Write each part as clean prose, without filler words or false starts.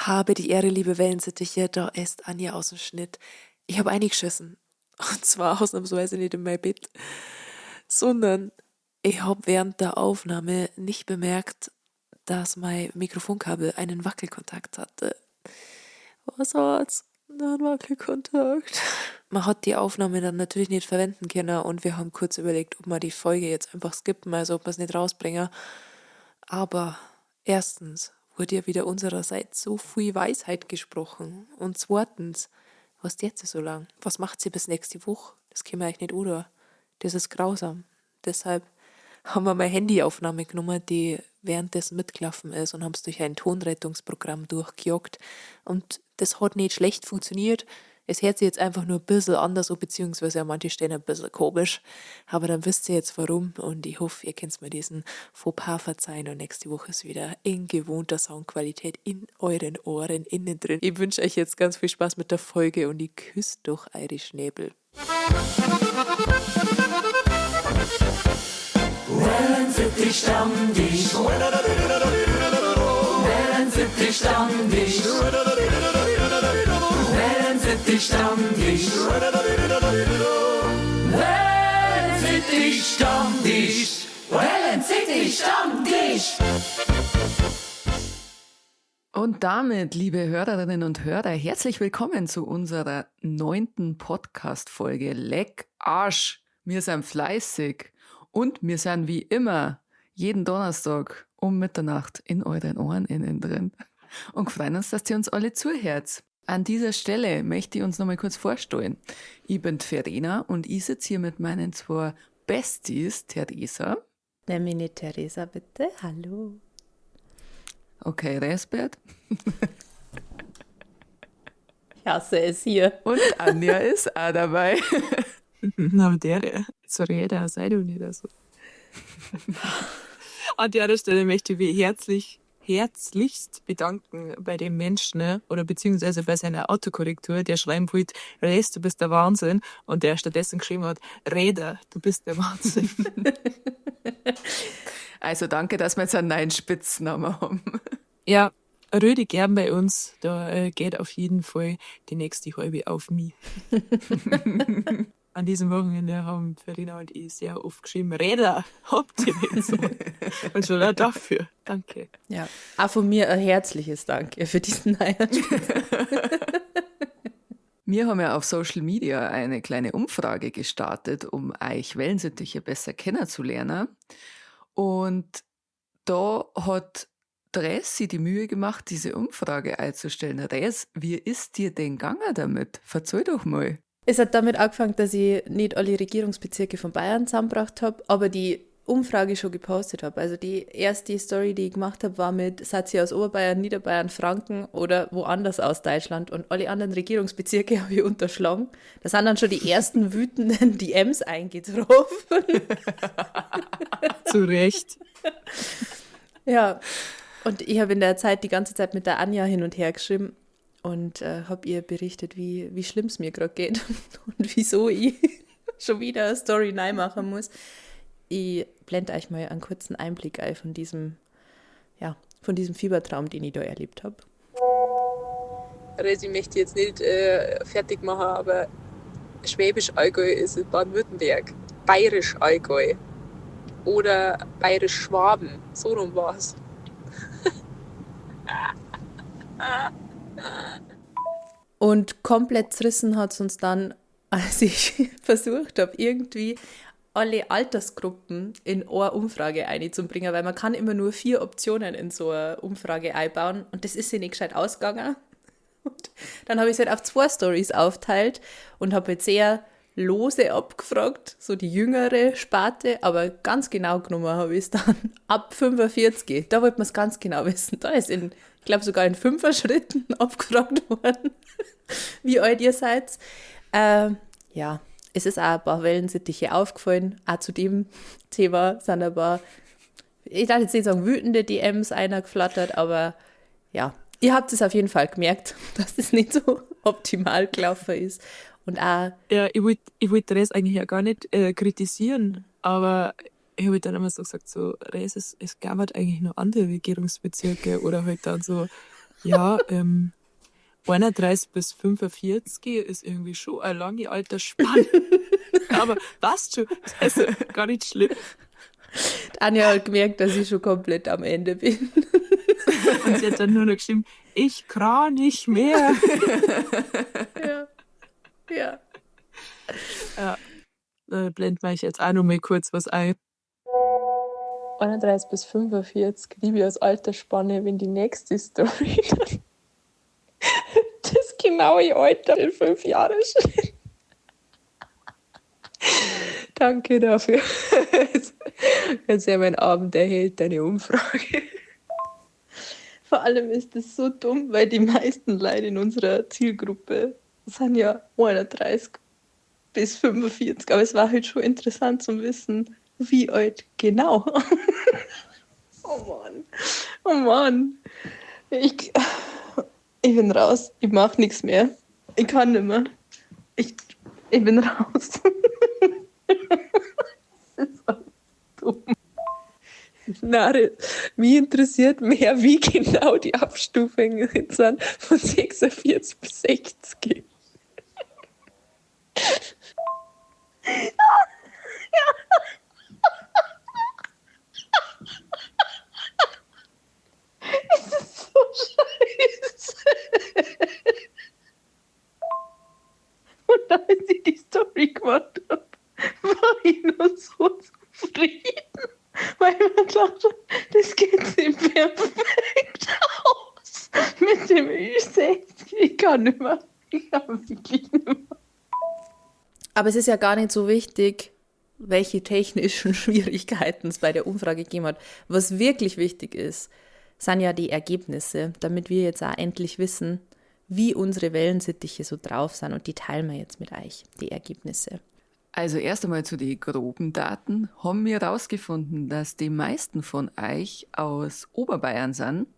Habe die Ehre, liebe Wellensittiche, da ist Anja aus dem Schnitt. Ich habe eingeschissen. Und zwar ausnahmsweise nicht in mein Bett, sondern ich habe während der Aufnahme nicht bemerkt, dass mein Mikrofonkabel einen Wackelkontakt hatte. Was hat's? Ein Wackelkontakt. Man hat die Aufnahme dann natürlich nicht verwenden können und wir haben kurz überlegt, ob wir die Folge jetzt einfach skippen, also ob wir es nicht rausbringen. Aber erstens wurde ja wieder unsererseits so viel Weisheit gesprochen. Und zweitens, was ist jetzt so lang? Was macht sie bis nächste Woche? Das können wir eigentlich nicht, oder? Das ist grausam. Deshalb haben wir meine Handyaufnahme genommen, die währenddessen mitgelaufen ist, und haben es durch ein Tonrettungsprogramm durchgejagt. Und das hat nicht schlecht funktioniert. Es hört sich jetzt einfach nur ein bisschen anders an, beziehungsweise an manchen Stellen ein bisschen komisch. Aber dann wisst ihr jetzt, warum. Und ich hoffe, ihr könnt mir diesen Fauxpas verzeihen. Und nächste Woche ist wieder in gewohnter Soundqualität in euren Ohren innen drin. Ich wünsche euch jetzt ganz viel Spaß mit der Folge und ich küsse doch eure Schnäbel. Wellensittich Stammtisch. Wellensittich Stammtisch. Wellensittich Stammtisch. Wellensittich Stammtisch. Wellensittich Stammtisch. Und damit, liebe Hörerinnen und Hörer, herzlich willkommen zu unserer 9. Podcast-Folge Leck Arsch. Wir sind fleißig und wir sind wie immer jeden Donnerstag um Mitternacht in euren Ohren innen drin und freuen uns, dass ihr uns alle zuhört. An dieser Stelle möchte ich uns nochmal kurz vorstellen. Ich bin Verena und ich sitze hier mit meinen zwei Besties, Theresa. Nenn mich nicht Theresa, bitte. Hallo. Okay, Resbert. Ich hasse es hier. Und Anja ist auch dabei. Na, der, sorry, der sei du nicht so. An der Stelle möchte ich mich herzlichst bedanken bei dem Menschen, ne, oder beziehungsweise bei seiner Autokorrektur, der schreiben wollte, Res, du bist der Wahnsinn, und der stattdessen geschrieben hat, Räder, du bist der Wahnsinn. Also danke, dass wir jetzt einen neuen Spitznamen haben. Ja, Rödi gern bei uns, da geht auf jeden Fall die nächste halbe auf mich. An diesem Wochenende haben Verena und ich sehr oft geschrieben, Räder, habt ihr nicht so. Und schon auch dafür. Danke. Ja, auch von mir ein herzliches Danke für diesen neuen. Wir haben ja auf Social Media eine kleine Umfrage gestartet, um euch Wellensittiche besser kennenzulernen. Und da hat Dres sich die Mühe gemacht, diese Umfrage einzustellen. Dres, wie ist dir denn gegangen damit? Verzeih doch mal. Es hat damit angefangen, dass ich nicht alle Regierungsbezirke von Bayern zusammengebracht hab, aber die Umfrage schon gepostet hab. Also die erste Story, die ich gemacht hab, war mit Seid ihr aus Oberbayern, Niederbayern, Franken oder woanders aus Deutschland, und alle anderen Regierungsbezirke hab ich unterschlagen. Da sind dann schon die ersten wütenden D Ms eingetroffen. Zu Recht. Ja, und ich hab in der Zeit die ganze Zeit mit der Anja hin und her geschrieben und hab ihr berichtet, wie schlimm's mir grad geht und wieso ich schon wieder eine Story neu machen muss. Ich blende euch mal einen kurzen Einblick ein von diesem Fiebertraum, den ich da erlebt hab. Resi möchte ich jetzt nicht fertig machen, aber Schwäbisch Allgäu ist in Baden-Württemberg, Bayerisch Allgäu oder Bayerisch Schwaben, so rum war's. Und komplett zerrissen hat's uns dann, als ich versucht hab, irgendwie alle Altersgruppen in eine Umfrage einzubringen, weil man kann immer nur 4 Optionen in so eine Umfrage einbauen und das ist sich nicht gescheit ausgegangen. Und dann habe ich es halt auf 2 Stories aufteilt und habe halt sehr lose abgefragt, so die jüngere Sparte, aber ganz genau genommen habe ich es dann ab 45. Da wollte man's ganz genau wissen. Da ist in, ich glaub, sogar in 5er Schritten abgefragt worden, wie alt ihr seid. Ja, es ist auch ein paar Wellensittiche aufgefallen. Auch zu dem Thema sind ein paar, ich darf jetzt nicht sagen, wütende D Ms einer geflattert, aber ja, ihr habt es auf jeden Fall gemerkt, dass das nicht so optimal gelaufen ist. Und auch Ja, ich wollt Res eigentlich ja gar nicht kritisieren, aber ich hab halt dann immer so gesagt, so, Res, es gab halt eigentlich noch andere Regierungsbezirke oder halt dann so, Ja, 31 bis 45 ist irgendwie schon eine lange Altersspanne. Aber passt schon. Also gar nicht schlimm. Anja hat gemerkt, dass ich schon komplett am Ende bin. Und sie hat dann nur noch geschrieben, ich kann nicht mehr. Ja. Ja. Ja. Da blenden wir euch jetzt auch noch mal kurz was ein. 31 bis 45 liebe ich als Altersspanne, wenn die nächste Story dann das genaue Alter in 5 Jahren steht. Danke dafür. Jetzt ja mein Abend erhält deine Umfrage. Vor allem ist das so dumm, weil die meisten Leute in unserer Zielgruppe sind ja 31 bis 45. Aber es war halt schon interessant zu wissen, wie alt genau. Oh Mann. Oh Mann. Ich bin raus. Ich mach nichts mehr. Ich kann nicht mehr. Ich bin raus. Das ist so dumm. Nein, mich interessiert mehr, wie genau die Abstufungen sind von 46 bis 60. Es ist so scheiße. Und als ich die Story gemacht habe, war ich nur so zufrieden, weil man dachte, das geht sich perfekt aus mit dem Ü60. Ich kann nicht mehr. Ich kann wirklich nicht mehr. Aber es ist ja gar nicht so wichtig, welche technischen Schwierigkeiten es bei der Umfrage gegeben hat. Was wirklich wichtig ist, sind ja die Ergebnisse, damit wir jetzt auch endlich wissen, wie unsere Wellensittiche so drauf sind. Und die teilen wir jetzt mit euch, die Ergebnisse. Also erst einmal zu den groben Daten haben wir rausgefunden, dass die meisten von euch aus Oberbayern sind,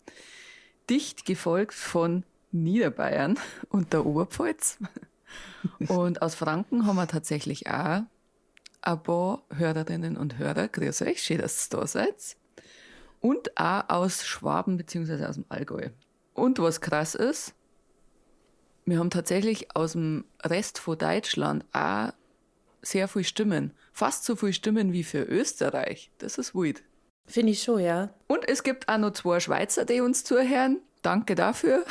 dicht gefolgt von Niederbayern und der Oberpfalz. Und aus Franken haben wir tatsächlich auch ein paar Hörerinnen und Hörer. Grüß euch, schön, dass ihr da seid. Und auch aus Schwaben beziehungsweise aus dem Allgäu. Und was krass ist, wir haben tatsächlich aus dem Rest von Deutschland auch sehr viel Stimmen. Fast so viel Stimmen wie für Österreich. Das ist wild. Finde ich schon, ja. Und es gibt auch noch 2 Schweizer, die uns zuhören. Danke dafür.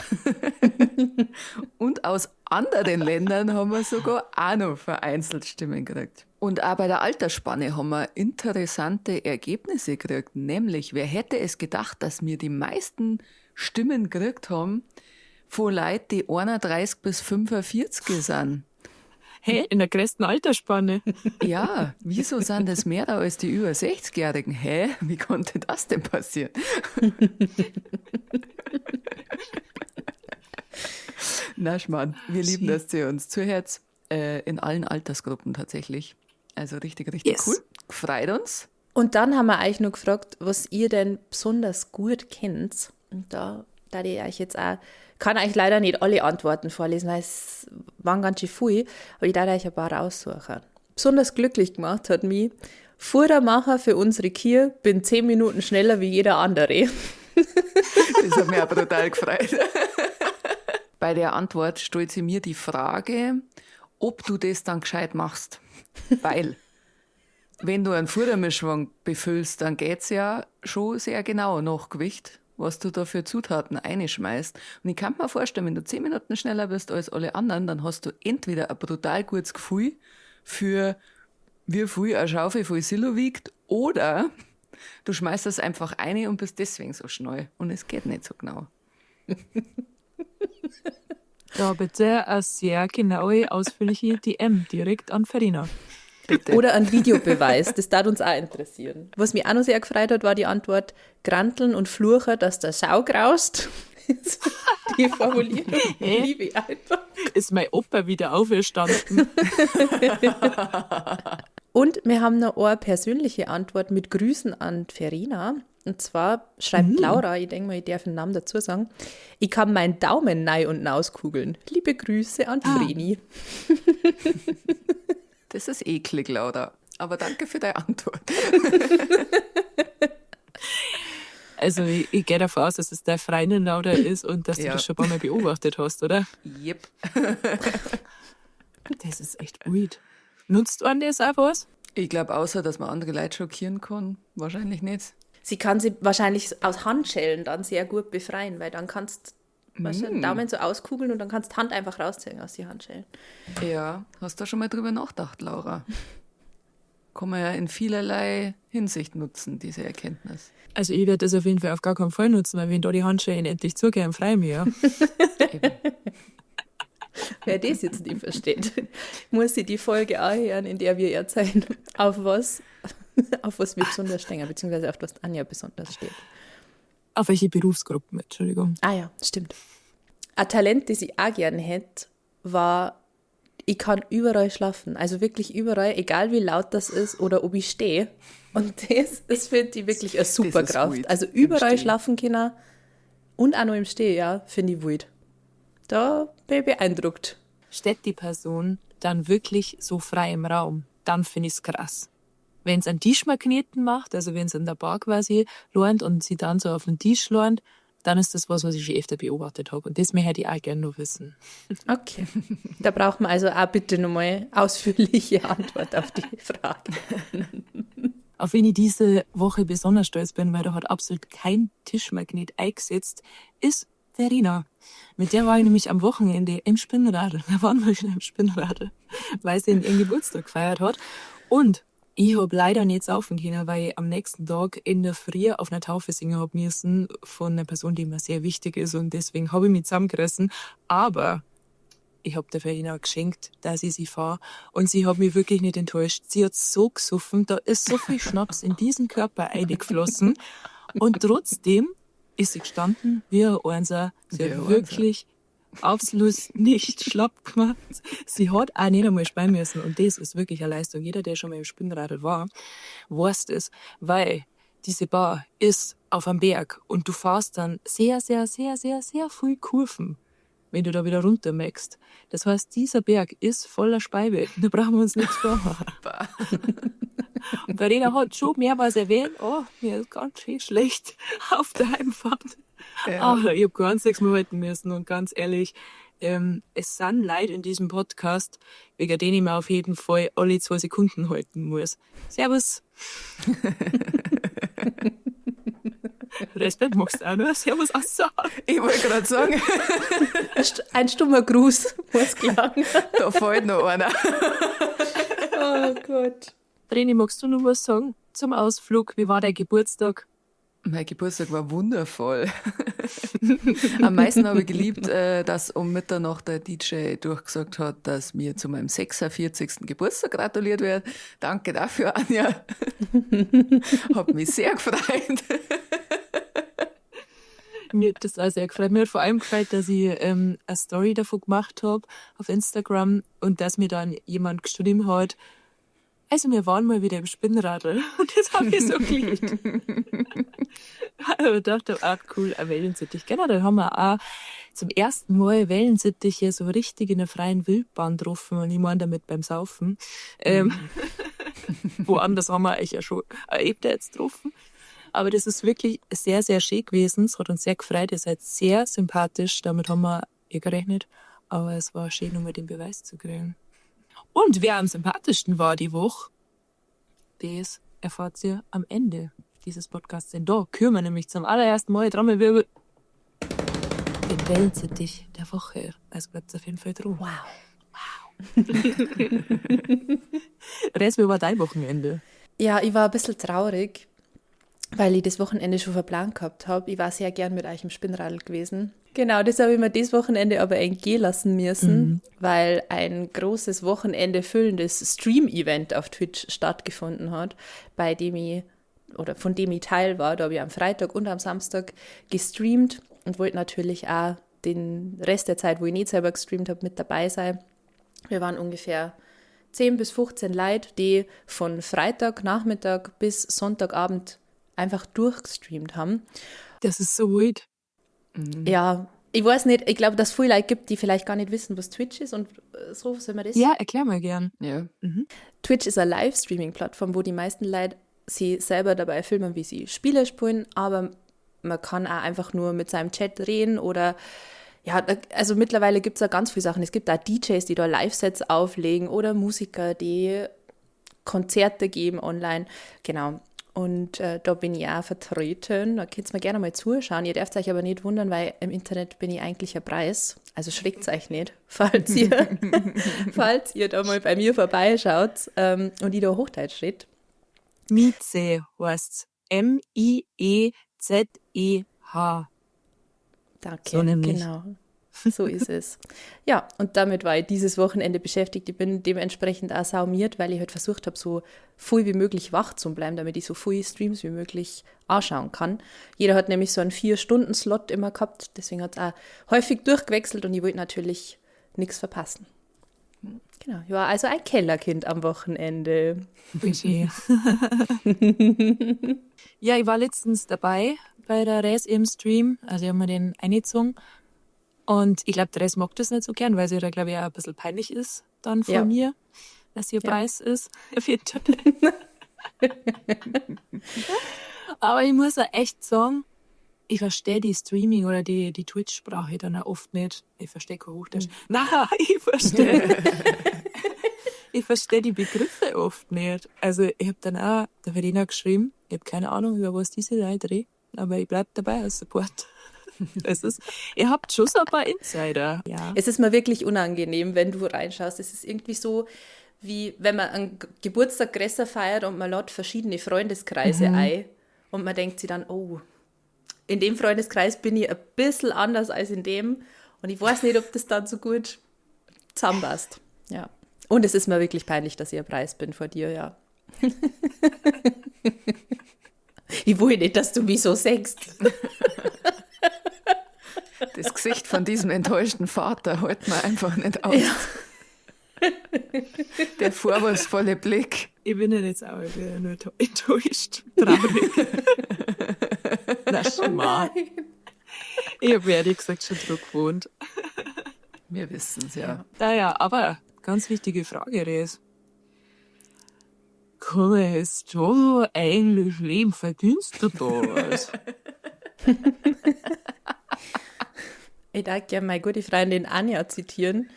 Und aus anderen Ländern haben wir sogar auch noch vereinzelt Stimmen gekriegt. Und auch bei der Altersspanne haben wir interessante Ergebnisse gekriegt. Nämlich, wer hätte es gedacht, dass wir die meisten Stimmen gekriegt haben von Leuten, die 31 bis 45 sind. Hä? In der größten Altersspanne? Ja, wieso sind das mehr als die über 60-Jährigen? Hä? Wie konnte das denn passieren? Na, Schmarrn, wir lieben, dass ihr uns zuhört. In allen Altersgruppen tatsächlich. Also richtig, richtig Yes. cool. Freut uns. Und dann haben wir euch noch gefragt, was ihr denn besonders gut kennt. Und da ich euch jetzt auch, kann euch leider nicht alle Antworten vorlesen, weil es waren ganz schön viel, aber ich darf euch ein paar raussuchen. Besonders glücklich gemacht hat mich, Futtermacher für unsere Kühe, bin 10 Minuten schneller wie jeder andere. Das hat mich auch brutal gefreut. Bei der Antwort stellt sie mir die Frage, ob du das dann gescheit machst. Weil, wenn du einen Futtermischwagen befüllst, dann geht's ja schon sehr genau nach Gewicht, was du da für Zutaten einschmeißt. Und ich kann mir vorstellen, wenn du 10 Minuten schneller bist als alle anderen, dann hast du entweder ein brutal gutes Gefühl für wie viel eine Schaufel voll Silo wiegt, oder du schmeißt das einfach ein und bist deswegen so schnell. Und es geht nicht so genau. Da bitte eine sehr genaue, ausführliche DM direkt an Verena. Bitte. Oder ein Videobeweis, das darf uns auch interessieren. Was mich auch noch sehr gefreut hat, war die Antwort Granteln und Flucher, dass der Sau graust. Die Formulierung liebe ich einfach. Ist mein Opa wieder auferstanden? Und wir haben noch eine persönliche Antwort mit Grüßen an Verena. Und zwar schreibt Laura, ich denke mal, ich darf den Namen dazu sagen, ich kann meinen Daumen nei und nauskugeln. Liebe Grüße an Vreni. Das ist eklig, Laura. Aber danke für deine Antwort. Also ich gehe davon aus, dass es deine Freundin Laura ist und dass du Ja. das schon ein paar Mal beobachtet hast, oder? Yep. Das ist echt weird. Nutzt man das auch was? Ich glaube, außer, dass man andere Leute schockieren kann, wahrscheinlich nicht. Sie kann sie wahrscheinlich aus Handschellen dann sehr gut befreien, weil dann kannst du den Daumen so auskugeln und dann kannst du Hand einfach rausziehen aus die Handschellen. Ja, hast du schon mal drüber nachgedacht, Laura? Kann man ja in vielerlei Hinsicht nutzen, diese Erkenntnis. Also ich werde das auf jeden Fall auf gar keinen Fall nutzen, weil wenn da die Handschellen endlich zugehen, frei mir. Eben. Wer das jetzt nicht versteht, muss sich die Folge auch hören, in der wir erzählen, auf was wir besonders stehen, beziehungsweise auf was Anja besonders steht. Auf welche Berufsgruppen, Entschuldigung. Ah ja, stimmt. Ein Talent, das ich auch gern hätte, war, ich kann überall schlafen. Also wirklich überall, egal wie laut das ist oder ob ich stehe. Und das finde ich wirklich eine super ist Kraft. wild, Also im überall Stehen. schlafen können und auch noch im Stehen, ja, finde ich wild. Da bin ich beeindruckt. Steht die Person dann wirklich so frei im Raum, dann finde ich's krass. Wenn es einen Tischmagneten macht, also wenn es an der Bar quasi lohnt und sie dann so auf den Tisch lohnt, dann ist das was, was ich schon öfter beobachtet habe. Und das möchte ich auch gerne noch wissen. Okay. Da braucht man also auch bitte nochmal ausführliche Antwort auf die Frage. Auf wen ich diese Woche besonders stolz bin, weil da hat absolut kein Tischmagnet eingesetzt, ist Verena. Mit der war ich nämlich am Wochenende im Spinnradl. Da waren wir schon im Spinnradl, weil sie ihren Geburtstag gefeiert hat. Und ich hab leider nicht saufen können, weil ich am nächsten Tag in der Früh auf einer Taufe singen hab müssen von einer Person, die mir sehr wichtig ist, und deswegen hab ich mich zusammengerissen. Aber ich hab der Verena geschenkt, dass ich sie fahr. Und sie hat mich wirklich nicht enttäuscht. Sie hat so gesoffen, da ist so viel Schnaps in diesen Körper eingeflossen. Und trotzdem ist sie gestanden wie ein Einser. Sie Wie hat ein Einser. wirklich absolut nicht schlapp gemacht. Sie hat auch nicht einmal speien müssen. Und das ist wirklich eine Leistung. Jeder, der schon mal im Spinnradl war, weiß das, weil diese Bar ist auf einem Berg und du fährst dann sehr, sehr, sehr, sehr, sehr viel Kurven, wenn du da wieder runter möchtest. Das heißt, dieser Berg ist voller Speibe. Da brauchen wir uns nichts vormachen. Und Verena hat schon mehrmals erwähnt, oh, mir ist ganz schön schlecht auf der Heimfahrt. Ja. Aber ich hab gar nichts mehr halten müssen und ganz ehrlich, es sind Leute in diesem Podcast, wegen denen ich mir auf jeden Fall alle 2 Sekunden halten muss. Servus. Respekt machst du auch noch. Servus, Assa. Ich wollte gerade sagen, Ein stummer Gruß muss klang. da fällt noch einer. Oh Gott. Vreni, magst du noch was sagen zum Ausflug? Wie war dein Geburtstag? Mein Geburtstag war wundervoll. Am meisten habe ich geliebt, dass um Mitternacht der DJ durchgesagt hat, dass mir zu meinem 46. Geburtstag gratuliert wird. Danke dafür, Anja. Hab mich sehr gefreut. Mir hat das auch sehr gefreut. Mir hat vor allem gefreut, dass ich eine Story davon gemacht hab auf Instagram und dass mir dann jemand geschrieben hat, also wir waren mal wieder im Spinnradl. Und das hab ich so geliebt. Also ich dachte, ach cool, ein Wellensittich. Genau, dann haben wir auch zum ersten Mal Wellensittiche so richtig in der freien Wildbahn getroffen. Und ich meine damit beim Saufen. Woanders haben wir euch ja schon öfter jetzt getroffen. Aber das ist wirklich sehr, sehr schön gewesen. Es hat uns sehr gefreut. Ihr seid sehr sympathisch. Damit haben wir eh gerechnet. Aber es war schön, nochmal den Beweis zu kriegen. Und wer am sympathischsten war die Woche, das erfahrt ihr am Ende dieses Podcasts. Denn da küren wir nämlich zum allerersten Mal Trommelwirbel den Wellensittich der Woche. Also bleibt auf jeden Fall dran. Wow. Wow. Res, wie war dein Wochenende? Ja, ich war ein bisschen traurig, weil ich das Wochenende schon verplant gehabt hab. Ich war sehr gern mit euch im Spinnradl gewesen. Genau, das habe ich mir das Wochenende aber entgehen lassen müssen, weil ein großes Wochenende füllendes Stream-Event auf Twitch stattgefunden hat, bei dem ich, oder von dem ich Teil war. Da habe ich am Freitag und am Samstag gestreamt und wollte natürlich auch den Rest der Zeit, wo ich nicht selber gestreamt habe, mit dabei sein. Wir waren ungefähr 10 bis 15 Leute, die von Freitagnachmittag bis Sonntagabend einfach durchgestreamt haben. Das ist so weird. Ja, ich weiß nicht, ich glaube, dass es viele Leute gibt, die vielleicht gar nicht wissen, was Twitch ist und so soll man das? Ja, erklär mal gern. Ja. Twitch ist eine Livestreaming-Plattform, wo die meisten Leute sie selber dabei filmen, wie sie Spiele spielen, aber Man kann auch einfach nur mit seinem Chat reden oder ja, also mittlerweile gibt es da ganz viele Sachen. Es gibt da DJs, die da Live-Sets auflegen oder Musiker, die Konzerte geben online. Genau. Und da bin ich auch vertreten. Da könnt ihr mir gerne mal zuschauen. Ihr dürft euch aber nicht wundern, weil im Internet bin ich eigentlich ein Preis. Also schreckt euch nicht, falls ihr, falls ihr da mal bei mir vorbeischaut und ich da Hochdeutsch red. Mieze heißt's. Miezeh. Danke, So nämlich. Genau. So ist es. Ja, und damit war ich dieses Wochenende beschäftigt. Ich bin dementsprechend auch saumiert, weil ich halt versucht habe, so viel wie möglich wach zu bleiben, damit ich so viele Streams wie möglich anschauen kann. Jeder hat nämlich so einen 4-Stunden-Slot immer gehabt, deswegen hat es auch häufig durchgewechselt und ich wollte natürlich nichts verpassen. Genau, ich war also ein Kellerkind am Wochenende. Budget. Ja, ich war letztens dabei bei der Res im Stream, also ich hab mir den eingezogen. Und ich glaub, der Res mag das nicht so gern, weil sie da, glaub ich, auch ein bisschen peinlich ist dann vor mir, dass ihr Preis ist. Auf jeden Fall. Aber ich muss auch echt sagen, ich verstehe die Streaming- oder die Twitch-Sprache dann auch oft nicht. Ich verstehe kein Hochdeutsch. Nein, ich verstehe. Ich verstehe die Begriffe oft nicht. Also ich hab dann auch der Verena geschrieben, ich hab keine Ahnung, über was diese Leute reden, aber ich bleib dabei als Support. Es ist, ihr habt schon so ein paar Insider. Ja. Es ist mir wirklich unangenehm, wenn du reinschaust. Es ist irgendwie so, wie wenn man einen Geburtstag größer feiert und man lädt verschiedene Freundeskreise ein und man denkt sich dann, oh, in dem Freundeskreis bin ich ein bisschen anders als in dem und ich weiß nicht, ob das dann so gut zusammenpasst. Ja. Und es ist mir wirklich peinlich, dass ich ein Preis bin vor dir, ja. Ich will nicht, dass du mich so sagst. Das Gesicht von diesem enttäuschten Vater hält man einfach nicht aus. Ja. Der vorwurfsvolle Blick. Ich bin ja nicht sauer, ich bin ja nur enttäuscht. Traurig. Na, Schmarrn. Ich hab mir ehrlich gesagt schon dran gewohnt. Wir wissen's, ja. Naja, aber ganz wichtige Frage, Res. Kann man jetzt da eigentlich leben? Verdienst du da was? Ich darf gerne meine gute Freundin Anja zitieren.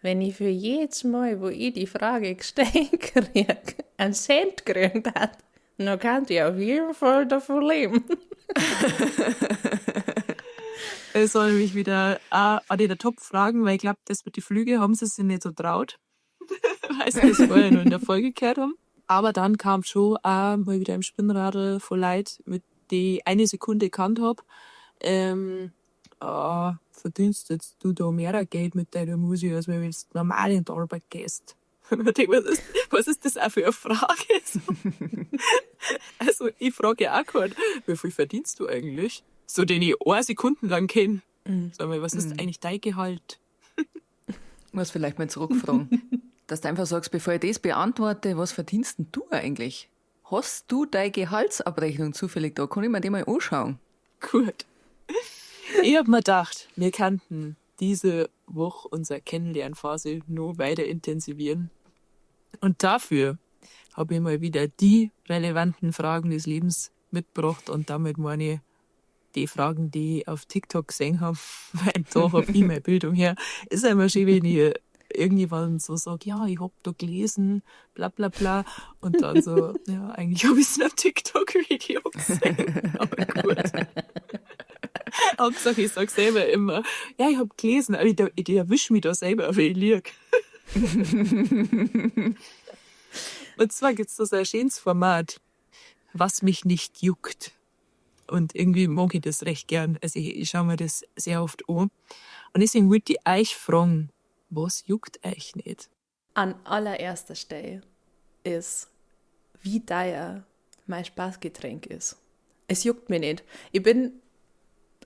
Wenn ich für jedes Mal, wo ich die Frage gestellt krieg, einen Cent gekriegt hat, dann kann ich auf jeden Fall davon leben. Es soll nämlich wieder auch eine der Top-Fragen, weil ich glaub, das mit den Flüge haben sie sich nicht so traut, weil sie das vorher nur in der Folge gehört haben. Aber dann kam schon auch mal wieder im Spinnradl von Leuten, mit die ich eine Sekunde gekannt hab. Verdienst jetzt du da mehr Geld mit deiner Musik, als wenn du normal in die Arbeit gehst? Und ich denk mir, was ist das auch für eine Frage? Also, ich frage ja auch keinen, wie viel verdienst du eigentlich? So, den ich 1 Sekunde lang kenn. Sag mal, was ist eigentlich dein Gehalt? Ich muss vielleicht mal zurückfragen. Dass du einfach sagst, bevor ich das beantworte, was verdienst denn du eigentlich? Hast du deine Gehaltsabrechnung zufällig da? Kann ich mir die mal anschauen? Gut. Ich hab mir gedacht, wir könnten diese Woche unsere Kennenlernphase noch weiter intensivieren. Und dafür hab ich mal wieder die relevanten Fragen des Lebens mitgebracht und damit meine ich die Fragen, die ich auf TikTok gesehen hab, weil da hab ich meine Bildung her. Ist ja immer schön, wenn ich irgendjemand so sagt, ja, ich hab da gelesen, bla bla bla. Und dann so, ja, eigentlich hab ich's in einem TikTok-Video gesehen. Aber gut. Hauptsache, ich sag selber immer, ja, ich hab gelesen, aber ich erwisch mich da selber, wenn ich lieg. Und zwar gibt's da so ein schönes Format, was mich nicht juckt. Und irgendwie mag ich das recht gern. Also ich schau mir das sehr oft an. Und deswegen wollte ich euch fragen, was juckt euch nicht? An allererster Stelle ist, wie teuer mein Spaßgetränk ist. Es juckt mich nicht. Ich bin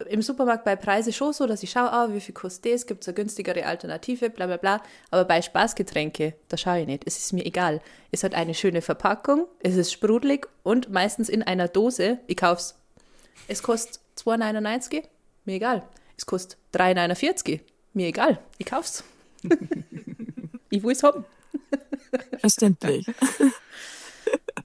im Supermarkt bei Preise schon so, dass ich schaue, wie viel kostet das, gibt's eine günstigere Alternative, bla bla bla. Aber bei Spaßgetränke, da schaue ich nicht. Es ist mir egal. Es hat eine schöne Verpackung, es ist sprudelig und meistens in einer Dose. Ich kauf's. Es kostet 2,99, mir egal. Es kostet 3,49, mir egal. Ich kauf's. Ich will's haben. Verständlich.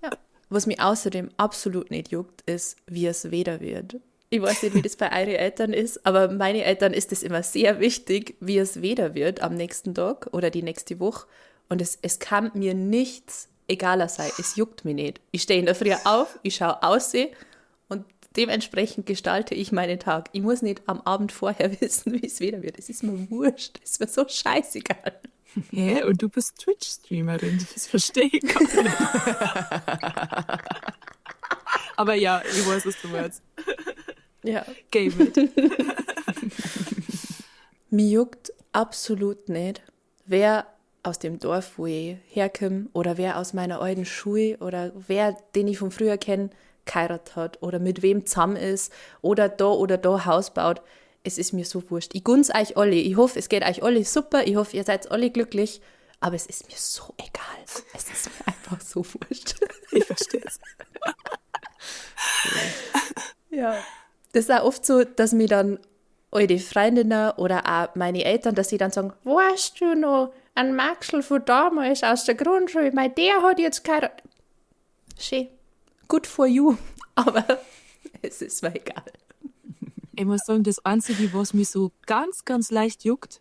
Ja. Was mich außerdem absolut nicht juckt, ist, wie es Wetter wird. Ich weiß nicht, wie das bei euren Eltern ist, aber meine Eltern ist es immer sehr wichtig, wie es wieder wird am nächsten Tag oder die nächste Woche. Und es kann mir nichts egaler sein. Es juckt mich nicht. Ich stehe in der Früh auf, ich schaue aus und dementsprechend gestalte ich meinen Tag. Ich muss nicht am Abend vorher wissen, wie es wieder wird. Es ist mir wurscht. Es ist mir so scheißegal. Hä? Und du bist Twitch-Streamerin, das verstehe ich gar nicht. Aber ja, ich weiß, was du meinst. Ja. Game it. Mir juckt absolut nicht, wer aus dem Dorf, wo ich herkomme, oder wer aus meiner alten Schule oder wer, den ich von früher kenne, geheiratet hat oder mit wem zusammen ist oder da Haus baut. Es ist mir so wurscht. Ich gönn's euch alle. Ich hoffe, es geht euch alle super. Ich hoffe, ihr seid alle glücklich. Aber es ist mir so egal. Es ist mir einfach so wurscht. Ich verstehe es. Ja. Das ist auch oft so, dass mir dann alte Freundinnen oder auch meine Eltern, dass sie dann sagen, weißt du noch, ein Maxl von damals aus der Grundschule, mei, der hat jetzt geheiratet. Schön. Good for you. Aber es ist mir egal. Ich muss sagen, das Einzige, was mich so ganz, ganz leicht juckt,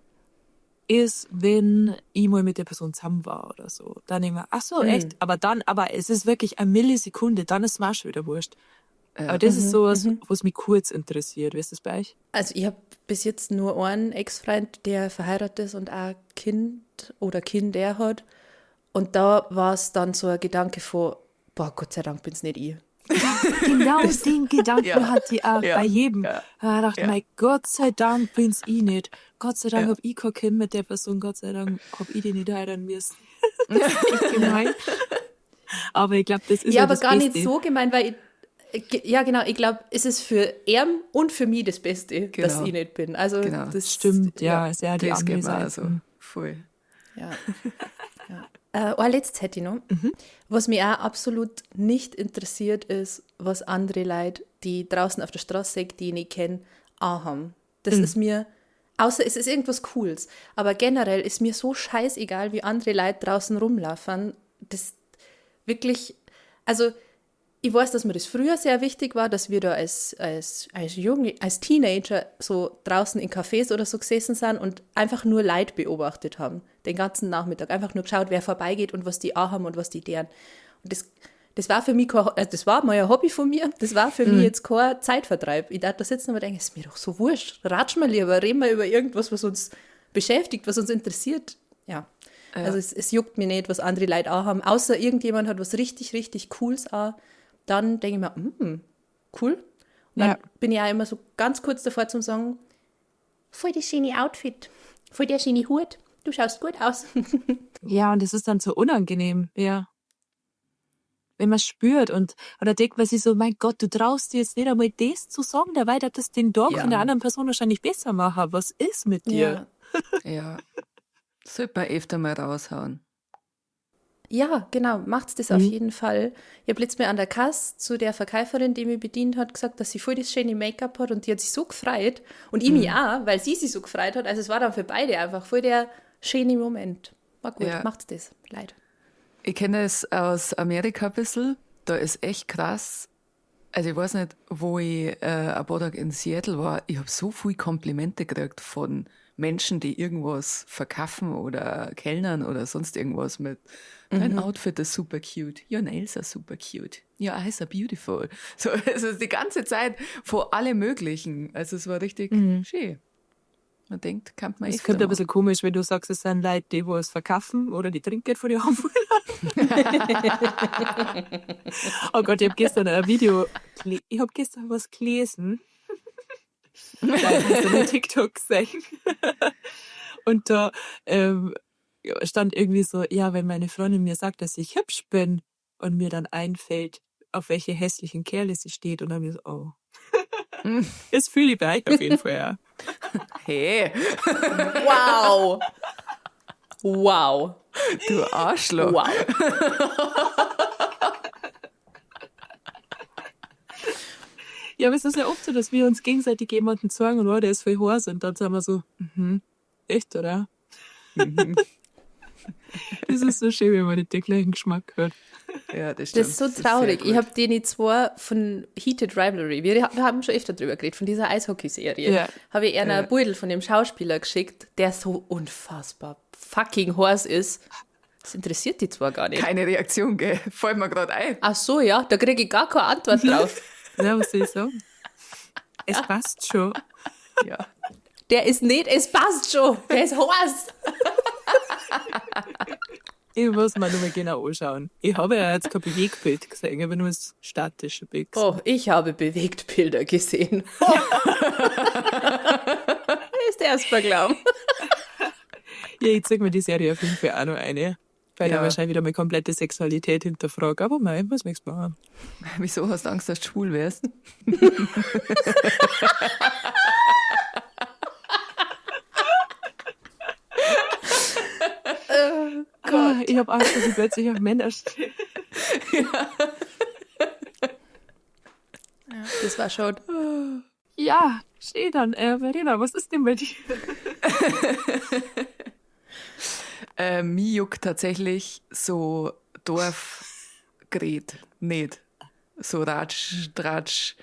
ist, wenn ich mal mit der Person zusammen war oder so. Dann denke ich mir, ach so, echt? Aber es ist wirklich eine Millisekunde, dann ist es mir auch schon wieder wurscht. Ja. Aber das ist sowas, was mich kurz interessiert. Wie ist das bei euch? Also ich habe bis jetzt nur einen Ex-Freund, der verheiratet ist und auch Kind oder Kinder hat. Und da war es dann so ein Gedanke von, boah, Gott sei Dank bin's nicht ich. Genau den Gedanken Ja. hat die auch Ja. bei jedem. Ja. Da dachte ich, Ja. mein Gott sei Dank bin's ich nicht. Gott sei Dank Ja. hab ich kein Kind mit der Person. Gott sei Dank hab ich die nicht heiraten müssen. Das ist echt gemein. Aber ich glaub, das ist Ja, ja aber das gar Beste. nicht so gemein, weil ich, ja genau, ich glaub, es ist für ihn und für mich das Beste, dass Genau. ich nicht bin. Also Genau. das Stimmt, ja, ist ja die Das geht andere mir auch Seite. so. Voll. Ja. Ja. Ein letztes hätte ich noch. Was mich auch absolut nicht interessiert, ist, was andere Leute, die draußen auf der Straße sind, die ich nicht kenne, auch haben. Das ist mir, außer es ist irgendwas Cooles, aber generell ist mir so scheißegal, wie andere Leute draußen rumlaufen. Das wirklich, also ich weiß, dass mir das früher sehr wichtig war, dass wir da als Junge, als Teenager so draußen in Cafés oder so gesessen sind und einfach nur Leid beobachtet haben. Den ganzen Nachmittag. Einfach nur geschaut, wer vorbeigeht und was die auch haben und was die deren. Und das war für mich kein, also das war mal ein Hobby von mir, das war für mich jetzt kein Zeitvertreib. Ich darf da sitzen und mir denken, ist mir doch so wurscht. Ratsch mal lieber, reden wir über irgendwas, was uns beschäftigt, was uns interessiert. Ja. Also es juckt mir nicht, was andere Leute auch haben. Außer irgendjemand hat was richtig, richtig Cooles auch. Dann denke ich mir, cool. Und dann Ja. bin ich auch immer so ganz kurz davor zum sagen, voll das schöne Outfit, voll der schöne Hut, du schaust gut aus. Ja, und das ist dann so unangenehm, ja. Wenn man spürt und oder denkt man sich so, mein Gott, du traust dir jetzt nicht einmal das zu sagen, dabei darf das den Tag Ja. von der anderen Person wahrscheinlich besser machen. Was ist mit dir? Ja. Ja. Sollte man öfter mal raushauen. Ja, genau, macht's das auf jeden Fall. Ich habe letztes Mal an der Kasse zu der Verkäuferin, die mich bedient hat, gesagt, dass sie voll das schöne Make-up hat und die hat sich so gefreut. Und ich mich auch, weil sie sich so gefreut hat. Also es war dann für beide einfach voll der schöne Moment. War gut, Ja. macht's das. Leid. Ich kenne es aus Amerika ein bisschen. Da ist echt krass. Also ich weiß nicht, wo ich ein paar Tage in Seattle war. Ich habe so viel Komplimente gekriegt von Menschen, die irgendwas verkaufen oder kellnern oder sonst irgendwas mit dein Outfit ist super cute, your nails are super cute, your eyes are beautiful. So, also die ganze Zeit vor alle möglichen. Also es war richtig schön. Man denkt, kann man Es öfter kommt ein machen. bisschen komisch, wenn du sagst, es sind Leute, die was verkaufen oder die Trinkgeld von dir haben wollen. Oh Gott, ich habe gestern ein Video, ich habe gestern was gelesen. Da habe ich so einen TikTok gesehen. Und da stand irgendwie so, ja, wenn meine Freundin mir sagt, dass ich hübsch bin und mir dann einfällt, auf welche hässlichen Kerle sie steht, und dann bin ich so, oh. Das fühle ich bei euch auf jeden Fall, ja. Hey, Wow! Wow! du Arschloch. Wow! Ja, aber es ist ja oft so, dass wir uns gegenseitig jemanden zeigen und oh, der ist voll heiß. Und dann sind wir so, echt, oder? Das ist so schön, wenn man nicht den gleichen Geschmack hat. Ja, das stimmt. Das ist so traurig. Sehr Ich gut. habe denen zwei von Heated Rivalry, wir haben schon öfter drüber geredet, von dieser Eishockey-Serie, Ja. habe ich einer Ja. ein Beutel von dem Schauspieler geschickt, der so unfassbar fucking heiß ist. Das interessiert die zwar gar nicht. Keine Reaktion, gell? Fällt mir gerade ein. Ach so, ja, da kriege ich gar keine Antwort drauf. Ja, was soll ich sagen? Es passt schon. Ja. Der ist nicht, es passt schon, der ist heiß. Ich muss mir nur mal genau anschauen. Ich habe ja jetzt kein Bewegtbild gesehen, ich habe nur das statische Bild gesehen. Oh, ich habe Bewegtbilder gesehen. Oh. Ist erst mal glauben. Ja, ich zeig mir die Serie auf jeden Fall auch noch eine. Weil Ja. ich wahrscheinlich wieder meine komplette Sexualität hinterfrage. Aber mei, was möchtest du machen? Wieso hast du Angst, dass du schwul wärst? Gott. Ich habe Angst, dass ich plötzlich auf Männer stehe. Das war schon. Ja, steh dann. Verena, was ist denn bei dir? Mich juckt tatsächlich so Dorfgerät nicht. So Ratsch, Tratsch.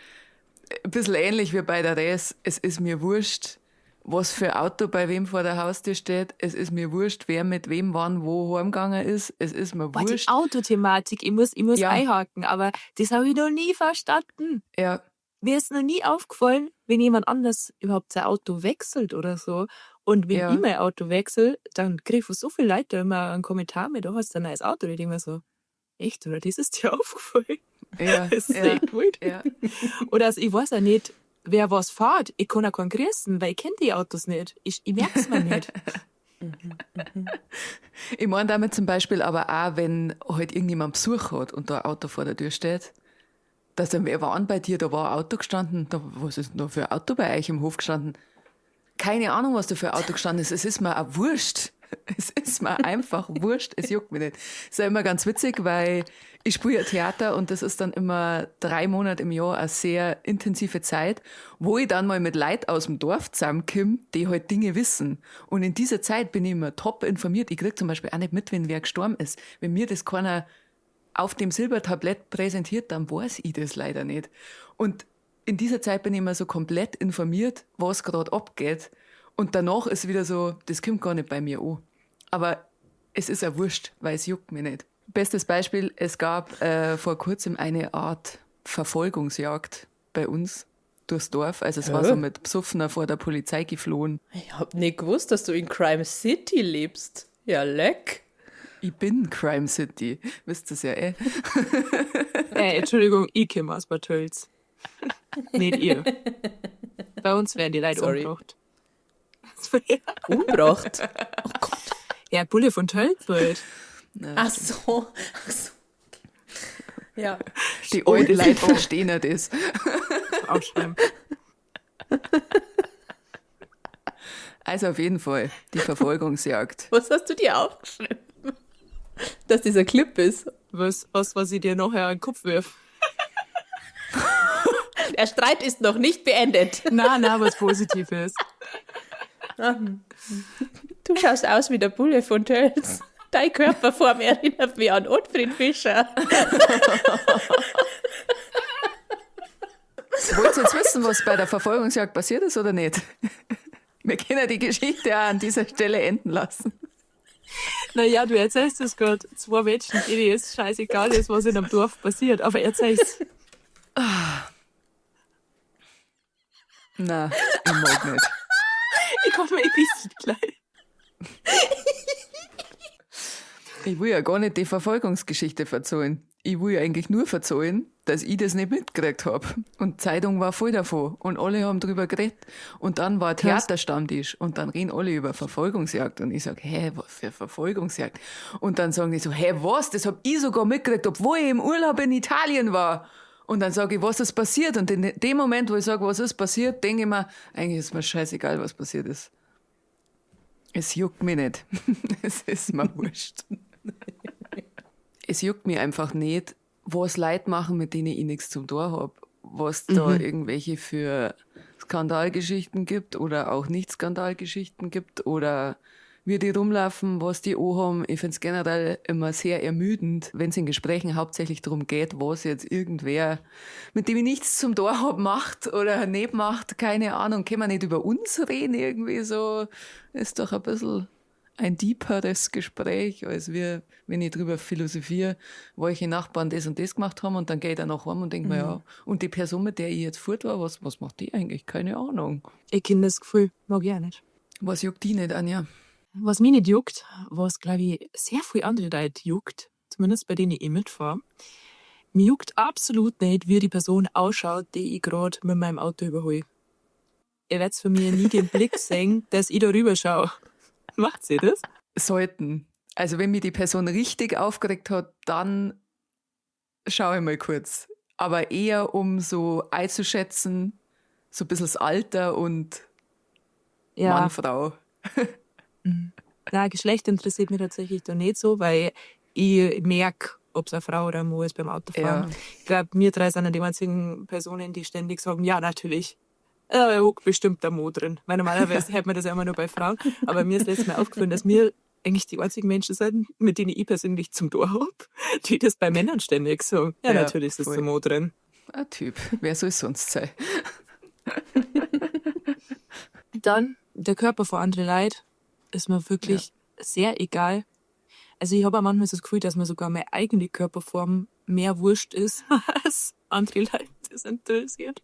Ein bisschen ähnlich wie bei der Res. Es ist mir wurscht, was für Auto bei wem vor der Haustür steht. Es ist mir wurscht, wer mit wem wann wo heimgegangen ist. Es ist mir Boah, die wurscht. Autothematik, ich muss Ja. einhaken, aber das habe ich noch nie verstanden. Ja, Mir ist noch nie aufgefallen, wenn jemand anders überhaupt sein Auto wechselt oder so. Und wenn Ja. ich mein Auto wechsle, dann kriege ich so viele Leute immer einen Kommentar mit, oh, hast du ein neues Auto? Und ich denke mir so, echt, oder? Das ist dir aufgefallen? ja, Das ist ja, echt wild. ja. Oder also, ich weiß auch nicht, wer was fährt. Ich kann auch keinen grüßen, weil ich kenne die Autos nicht. Ich merk's mir nicht. Ich meine damit zum Beispiel aber auch, wenn halt irgendjemand Besuch hat und da ein Auto vor der Tür steht, dass dann wer war bei dir, da war ein Auto gestanden, da, was ist denn da für ein Auto bei euch im Hof gestanden? Keine Ahnung, was da für ein Auto gestanden ist. Es ist mir auch wurscht. Es ist mir einfach wurscht. Es juckt mich nicht. Ist ja immer ganz witzig, weil ich spiele ja Theater und das ist dann immer 3 Monate im Jahr eine sehr intensive Zeit, wo ich dann mal mit Leuten aus dem Dorf zusammenkomme, die halt Dinge wissen. Und in dieser Zeit bin ich immer top informiert. Ich krieg zum Beispiel auch nicht mit, wenn wer gestorben ist. Wenn mir das keiner auf dem Silbertablett präsentiert, dann weiß ich das leider nicht. Und in dieser Zeit bin ich immer so komplett informiert, was gerade abgeht. Und danach ist wieder so, das kommt gar nicht bei mir an. Aber es ist ja wurscht, weil es juckt mich nicht. Bestes Beispiel, es gab vor kurzem eine Art Verfolgungsjagd bei uns durchs Dorf. Also es war Hä? so mit Psuffner vor der Polizei geflohen. Ich hab nicht gewusst, dass du in Crime City lebst. Ja, leck. Ich bin Crime City, wisst ihr ja eh. Entschuldigung, ich komme aus Bad Tölz. Nicht ihr. Bei uns werden die Leute Sorry. umgebracht. Umgebracht? Oh Gott. Ja, Bulle von Tölz halt. Ach so. Ach so. Ja. Die alten Leute verstehen ja das. Aufschreiben. Also auf jeden Fall, die Verfolgungsjagd. Was hast du dir aufgeschrieben? Dass dieser Clip ist. Was ich dir nachher an den Kopf wirf. Der Streit ist noch nicht beendet. Na, na, was Positives. Du schaust aus wie der Bulle von Tölz. Deine Körperform erinnert mich an Ottfried Fischer. Wollt ihr jetzt wissen, was bei der Verfolgungsjagd passiert ist oder nicht? Wir können die Geschichte auch an dieser Stelle enden lassen. Naja, du erzählst es gerade. 2 Menschen, denen es scheißegal ist, was in einem Dorf passiert, aber erzähl's. Na, ich mag nicht. Ich komme mir ein bisschen klein. Ich will ja gar nicht die Verfolgungsgeschichte verzeihen. Ich will ja eigentlich nur verzeihen, dass ich das nicht mitgekriegt hab. Und Zeitung war voll davon. Und alle haben drüber geredet. Und dann war Theaterstammtisch. Und dann reden alle über Verfolgungsjagd. Und ich sag, hä, was für Verfolgungsjagd? Und dann sagen die so, hä, was? Das hab ich sogar mitgekriegt, obwohl ich im Urlaub in Italien war. Und dann sag ich, was ist passiert? Und in dem Moment, wo ich sag, was ist passiert, denke ich mir, eigentlich ist mir scheißegal, was passiert ist. Es juckt mich nicht. Es ist mir wurscht. Es juckt mich einfach nicht, was Leute machen, mit denen ich nichts zum Tor hab. Was da irgendwelche für Skandalgeschichten gibt oder auch nicht Skandalgeschichten gibt oder wie die rumlaufen, was die anhaben. Ich find's generell immer sehr ermüdend, wenn's in Gesprächen hauptsächlich darum geht, was jetzt irgendwer, mit dem ich nichts zum Tor hab, macht oder nicht macht, keine Ahnung. Können wir nicht über uns reden irgendwie so? Ist doch ein bisschen ein deeperes Gespräch, als wir, wenn ich drüber philosophiere, welche Nachbarn das und das gemacht haben und dann gehe ich dann auch heim und denke mir, ja, und die Person, mit der ich jetzt fort war, was macht die eigentlich? Keine Ahnung. Ich kenne das Gefühl, mag ich auch nicht. Was juckt die nicht, Anja? Was mich nicht juckt, was, glaub ich, sehr viel andere Leute juckt, zumindest bei denen ich mitfahre, mir juckt absolut nicht, wie die Person ausschaut, die ich grad mit meinem Auto überhole. Ihr werdet von mir nie den Blick sehen, dass ich da rüber schaue. Macht sie das? Sollten. Also wenn mich die Person richtig aufgeregt hat, dann schaue ich mal kurz. Aber eher um so einzuschätzen, so ein bisschen das Alter und Mann, Frau. Nein, Geschlecht interessiert mich tatsächlich da nicht so, weil ich merke, ob's eine Frau oder ein Mann ist beim Autofahren. Ich glaub, wir drei sind ja die einzigen Personen, die ständig sagen, ja, natürlich. Da hockt bestimmt der Mo drin. Weil normalerweise hört man das ja immer nur bei Frauen. Aber mir ist letztes Mal aufgefallen, dass wir eigentlich die einzigen Menschen sind, mit denen ich persönlich zum Tor hab, die das bei Männern ständig sagen. Ja, Ja, natürlich ist das voll. der Mo drin. Ein Typ. Wer soll es sonst sein? Dann, der Körper vor anderen Leuten ist mir wirklich sehr egal. Also ich habe auch manchmal so das Gefühl, dass mir sogar meine eigene Körperform mehr wurscht ist, als andere Leute das interessiert.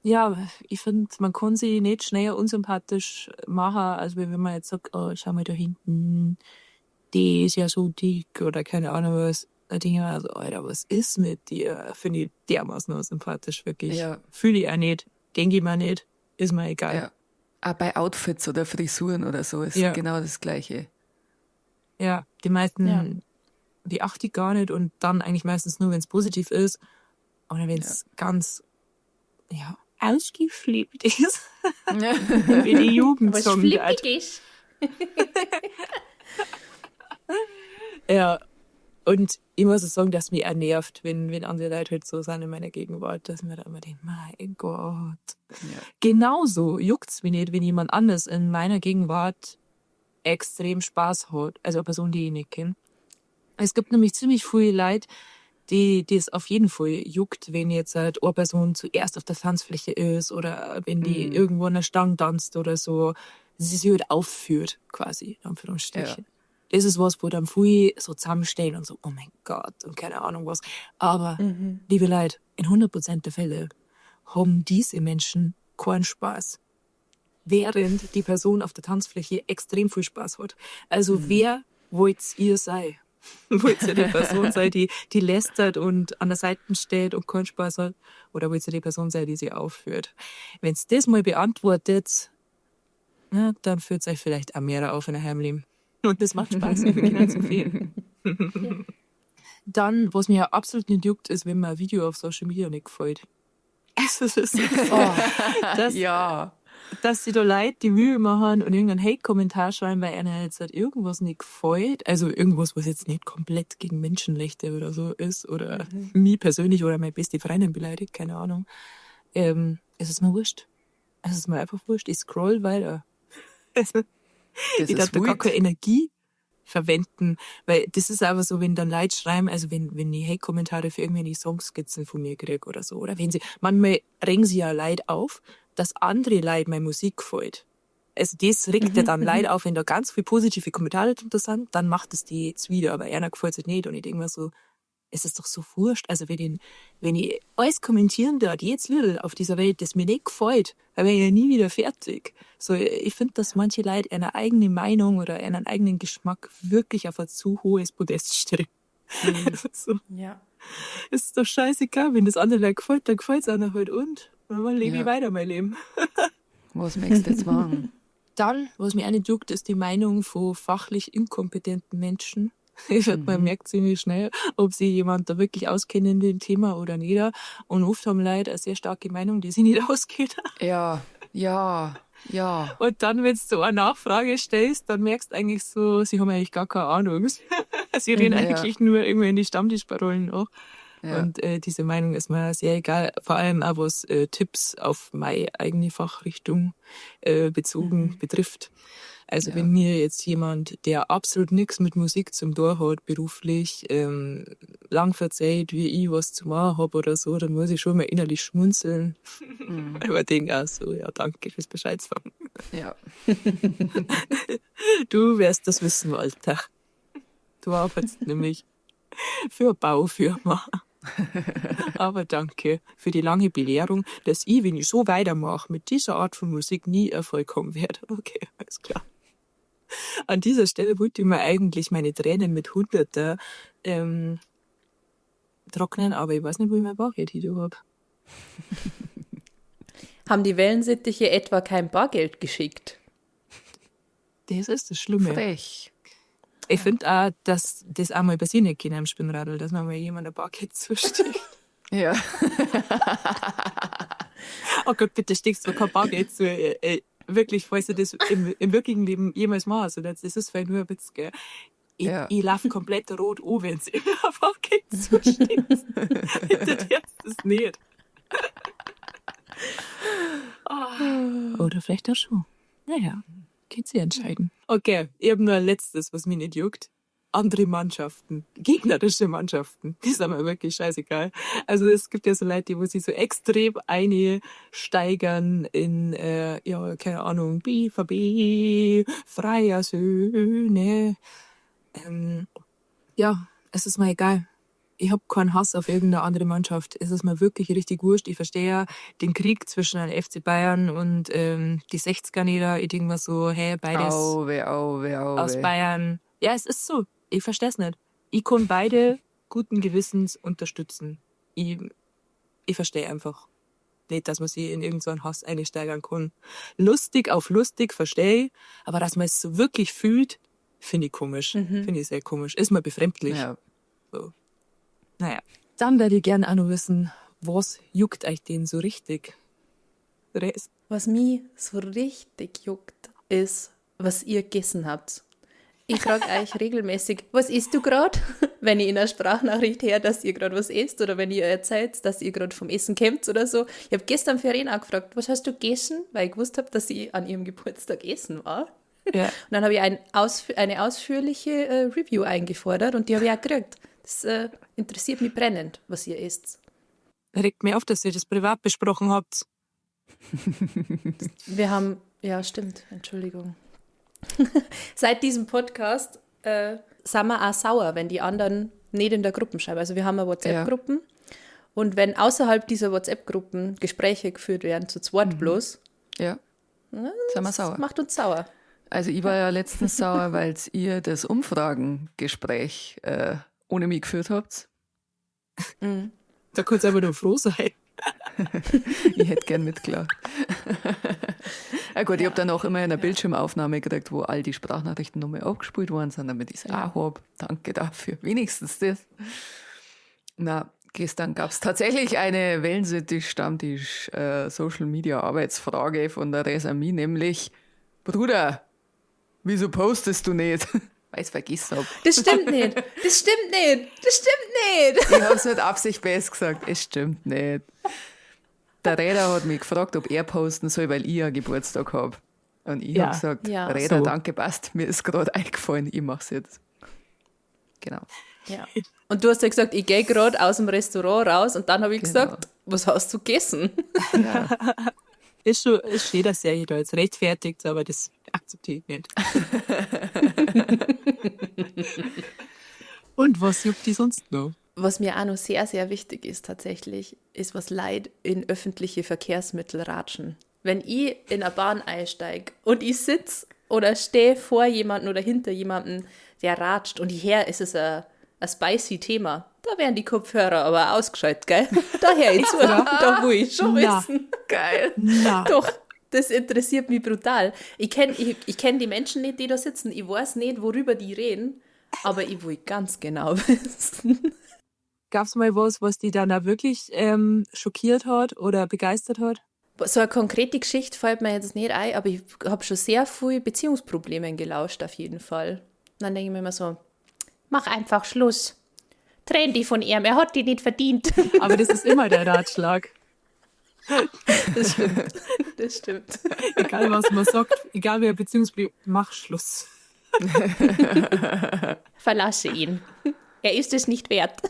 Ja, ich find, man kann sich nicht schneller unsympathisch machen, als wenn man jetzt sagt, oh, schau mal da hinten, die ist ja so dick oder keine Ahnung was. Da denke ich mir so, Alter, was ist mit dir? Finde ich dermaßen unsympathisch, wirklich. Fühle ich auch nicht, denke ich mir nicht, ist mir egal. Ja. Auch bei Outfits oder Frisuren oder so ist genau das Gleiche. Ja, die meisten, die achte ich gar nicht und dann eigentlich meistens nur, wenn's positiv ist oder wenn's ganz, ja, ausgeflippt ist. Wie die Jugend Was sagen flippig wird. ist. Ja, und ich muss auch sagen, dass mich auch nervt, wenn andere Leute halt so sind in meiner Gegenwart, dass mir da immer denkt, mein Gott. Genauso juckt's mich nicht, wenn jemand anders in meiner Gegenwart extrem Spaß hat. Also eine Person, die ich nicht kenn. Es gibt nämlich ziemlich viele Leute, die es auf jeden Fall juckt, wenn jetzt halt eine Person zuerst auf der Tanzfläche ist oder wenn die irgendwo an der Stange tanzt oder so. Sie sich halt aufführt, quasi, in Anführungsstrichen. Das ist was, wo dann viele so zusammenstehen und so, oh mein Gott, und keine Ahnung was. Aber, liebe Leute, in 100% der Fälle haben diese Menschen keinen Spaß. Während die Person auf der Tanzfläche extrem viel Spaß hat. Also wer wollt ihr sein? Wollt ihr die Person sein, die lästert und an der Seite steht und keinen Spaß hat? Oder wollt ihr die Person sein, die sie aufführt? Wenn's das mal beantwortet, na, dann führt's euch vielleicht auch mehr auf in eurem Leben. Und das macht Spaß, wir können zu viel. Dann, was mir ja absolut nicht juckt, ist, wenn mir ein Video auf Social Media nicht gefällt. Also, das ist so, dass sie da Leute die Mühe machen und irgendeinen Hate-Kommentar schreiben, weil einer jetzt halt irgendwas nicht gefällt. Also irgendwas, was jetzt nicht komplett gegen Menschenrechte oder so ist oder mich persönlich oder meine beste Freundin beleidigt, keine Ahnung. Es ist mir wurscht. Es ist mir einfach wurscht. Ich scroll weiter. Also, Das ich ist darf da gar wild. keine Energie verwenden, weil das ist aber so, wenn dann Leute schreiben, also wenn ich Hate-Kommentare für irgendwelche Songskizzen von mir krieg oder so, oder wenn sie, manchmal regen sie ja Leute auf, dass andere Leute meine Musik gefällt. Also das regt ja dann Leute auf, wenn da ganz viele positive Kommentare drunter sind, dann macht es die jetzt wieder, aber einer gefällt es nicht und ich denk mir so, es ist doch so wurscht. Also wenn ich alles kommentieren darf, jedes Little auf dieser Welt, das mir nicht gefällt, dann bin ich ja nie wieder fertig. So, ich find, dass manche Leute eine eigene Meinung oder einen eigenen Geschmack wirklich auf ein zu hohes Podest stellen. So. Es ist doch scheißegal, wenn das andere Leute gefällt, dann gefällt's einer halt und dann lebe ich weiter mein Leben. Was möchtest du jetzt machen? Dann, was mich auch nicht juckt, ist die Meinung von fachlich inkompetenten Menschen. Ich find, man merkt ziemlich schnell, ob sich jemand da wirklich auskennt in dem Thema oder nicht. Und oft haben Leute eine sehr starke Meinung, die sich nicht auskennt. Ja, ja, ja. Und dann, wenn du so eine Nachfrage stellst, dann merkst du eigentlich so, sie haben eigentlich gar keine Ahnung. Sie reden eigentlich nur irgendwie in die Stammtischparolen nach. Ja. Und diese Meinung ist mir sehr egal, vor allem auch was Tipps auf meine eigene Fachrichtung bezogen betrifft. Also Ja. wenn mir jetzt jemand, der absolut nichts mit Musik zum Tor hat, beruflich, lang verzeiht, wie ich was zu machen hab oder so, dann muss ich schon mal innerlich schmunzeln. Weil ich denke auch so, ja, danke fürs Bescheid sagen. Ja. Du wirst das wissen, Walter. Du arbeitest nämlich für eine Baufirma. Aber danke für die lange Belehrung, dass ich, wenn ich so weitermache, mit dieser Art von Musik nie Erfolg haben werde. Okay, alles klar. An dieser Stelle wollte ich mir eigentlich meine Tränen mit Hunderter trocknen, aber ich weiß nicht, wo ich mein Bargeld hin habe. Haben die Wellensittiche etwa kein Bargeld geschickt? Das ist das Schlimme. Frech. Ich finde auch, dass das auch mal passieren nicht kann am Spinnradl, dass man mal jemand ein Bargeld zusticht. Ja. Oh Gott, bitte stickst du kein Bargeld zu. Wirklich, falls du das im wirklichen Leben jemals machst, oder das ist vielleicht nur ein Witz, gell? Ich, Ja. ich lauf komplett rot an, wenn sie mir ein Bargeld zustickt. Bitte darfst das nicht. Ah. Oder vielleicht auch schon. Naja, könnt ihr entscheiden. Okay, ich habe nur ein letztes, was mich nicht juckt. Andere Mannschaften, gegnerische Mannschaften, die sind mir wirklich scheißegal. Also es gibt ja so Leute, die wo sich so extrem einsteigern in, ja, keine Ahnung, BVB, Freier Söhne. Ja, es ist mir egal. Ich hab keinen Hass auf irgendeine andere Mannschaft. Es ist mir wirklich richtig wurscht. Ich verstehe ja den Krieg zwischen den FC Bayern und die 60er nieder. Ich denk mir so, hey, beides Auwe, auwe, auwe. aus Bayern. Ja, es ist so. Ich versteh's nicht. Ich kann beide guten Gewissens unterstützen. Ich verstehe einfach nicht, dass man sie in irgendeinen Hass einsteigern kann. Lustig auf lustig, verstehe ich. Aber dass man es so wirklich fühlt, finde ich komisch. Finde ich sehr komisch. Ist mir befremdlich. Ja. So. Naja, dann würde ich gerne auch noch wissen, was juckt euch denn so richtig? Res. Was mich so richtig juckt, ist, was ihr gegessen habt. Ich frage euch regelmäßig, was isst du grad? Wenn ich in einer Sprachnachricht höre, dass ihr grad was esst oder wenn ihr erzählt, dass ihr grad vom Essen kommt oder so. Ich hab gestern Verena auch gefragt, was hast du gegessen? Weil ich gewusst hab, dass sie an ihrem Geburtstag essen war. Ja. Und dann habe ich eine ausführliche Review eingefordert und die habe ich auch gekriegt. Das interessiert mich brennend, was ihr esst. Regt mir auf, dass ihr das privat besprochen habt. Wir haben, ja, stimmt, Entschuldigung. Seit diesem Podcast sind wir auch sauer, wenn die anderen nicht in der Gruppe schreiben. Also wir haben ja WhatsApp-Gruppen. Und wenn außerhalb dieser WhatsApp-Gruppen Gespräche geführt werden, zu zweit bloß, Ja. na, Sind wir das sauer. macht uns sauer. Also ich war ja letztens sauer, weil ihr das Umfragengespräch ohne mich geführt habt. Da kannst du aber nur froh sein. Ich hätte gern mitgelacht. Ja gut, ich hab dann auch immer eine Bildschirmaufnahme gekriegt, wo all die Sprachnachrichten nochmal abgespielt worden sind, damit ich's auch hab. Danke dafür. Wenigstens das. Na, gestern gab's tatsächlich eine Wellensittich-Stammtisch Social Media Arbeitsfrage von der Resami, nämlich: Bruder, wieso postest du nicht? Weil ich's vergessen hab. Das stimmt nicht. Das stimmt nicht. Das stimmt nicht. Ich hab's mit Absicht besser gesagt. Es stimmt nicht. Der Räder hat mich gefragt, ob er posten soll, weil ich ja Geburtstag hab. Und ich hab gesagt, Räder, danke, passt. Mir ist grad eingefallen, ich mach's jetzt. Genau. Ja. Und du hast ja gesagt, ich geh grad aus dem Restaurant raus und dann hab ich gesagt, was hast du gegessen? Ist schon, ist schön, dass er da jetzt rechtfertigt, aber das akzeptiere ich nicht. Und was juckt die sonst noch? Was mir auch noch sehr, sehr wichtig ist tatsächlich, ist, was Leid in öffentliche Verkehrsmittel ratschen. Wenn ich in eine Bahn einsteig und ich sitz oder stehe vor jemandem oder hinter jemandem, der ratscht und hierher ist es ein spicy Thema. Da werden die Kopfhörer aber ausgeschaltet, gell? Da hör ich zu, da will ich schon wissen. Geil. Na. Doch, das interessiert mich brutal. Ich kenn die Menschen nicht, die da sitzen. Ich weiß nicht, worüber die reden, aber ich will ganz genau wissen. Gab's mal was, was die dann auch wirklich schockiert hat oder begeistert hat? So eine konkrete Geschichte fällt mir jetzt nicht ein, aber ich hab schon sehr viel Beziehungsproblemen gelauscht auf jeden Fall. Und dann denke ich mir immer so, mach einfach Schluss. Trenn dich von ihm, er hat die nicht verdient. Aber das ist immer der Ratschlag. Das stimmt. Das stimmt. Egal, was man sagt, egal wer Beziehungsbrief, mach Schluss. Verlasse ihn. Er ist es nicht wert.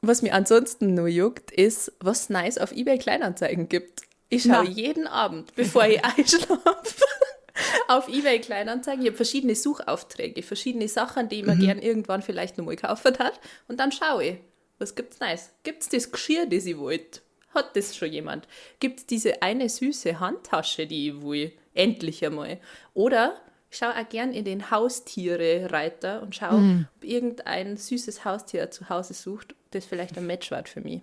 Was mir ansonsten nur juckt, ist, was nice auf eBay Kleinanzeigen gibt. Ich schaue jeden Abend, bevor ich einschlafe, auf eBay Kleinanzeigen. Ich habe verschiedene Suchaufträge, verschiedene Sachen, die ich mir gern irgendwann vielleicht nochmal gekauft hat. Und dann schaue ich, was gibt's nice? Gibt's das Geschirr, das ich wollte? Hat das schon jemand? Gibt's diese eine süße Handtasche, die ich will? Endlich einmal. Oder ich schaue auch gern in den Haustiere-Reiter und schaue, ob irgendein süßes Haustier zu Hause sucht, das vielleicht ein Match wird für mich.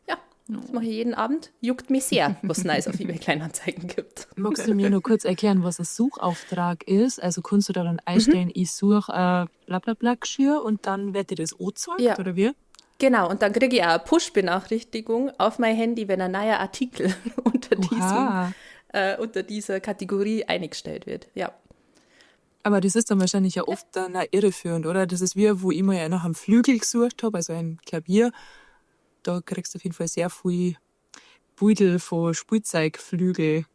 Ja, das mache ich jeden Abend. Juckt mich sehr, was nice auf eBay Kleinanzeigen gibt. Magst du mir nur kurz erklären, was ein Suchauftrag ist? Also kannst du da dann einstellen, ich suche bla bla bla Geschirr und dann wird dir das angezeigt, Ja. oder wie? Genau, und dann kriege ich auch eine Push-Benachrichtigung auf mein Handy, wenn ein neuer Artikel unter dieser Kategorie eingestellt wird. Ja. Aber das ist dann wahrscheinlich ja oft dann auch irreführend, oder? Das ist wie, wo ich mal ja nach einem Flügel gesucht habe, also ein Klavier. Da kriegst du auf jeden Fall sehr viel Beutel von Spielzeugflügel,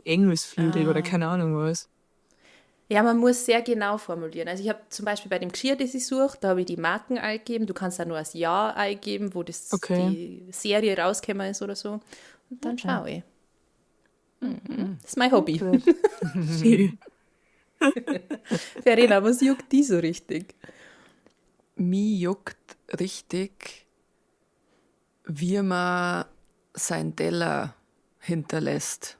Engelsflügel oder keine Ahnung was. Ja, man muss sehr genau formulieren. Also ich habe zum Beispiel bei dem Geschirr, das ich suche, da habe ich die Marken eingegeben. Du kannst da nur das Jahr eingeben, wo das die Serie rausgekommen ist oder so. Und dann schaue ich. Das ist mein Hobby. Schön. Verena, was juckt die so richtig? Mich juckt richtig, wie man sein Teller hinterlässt,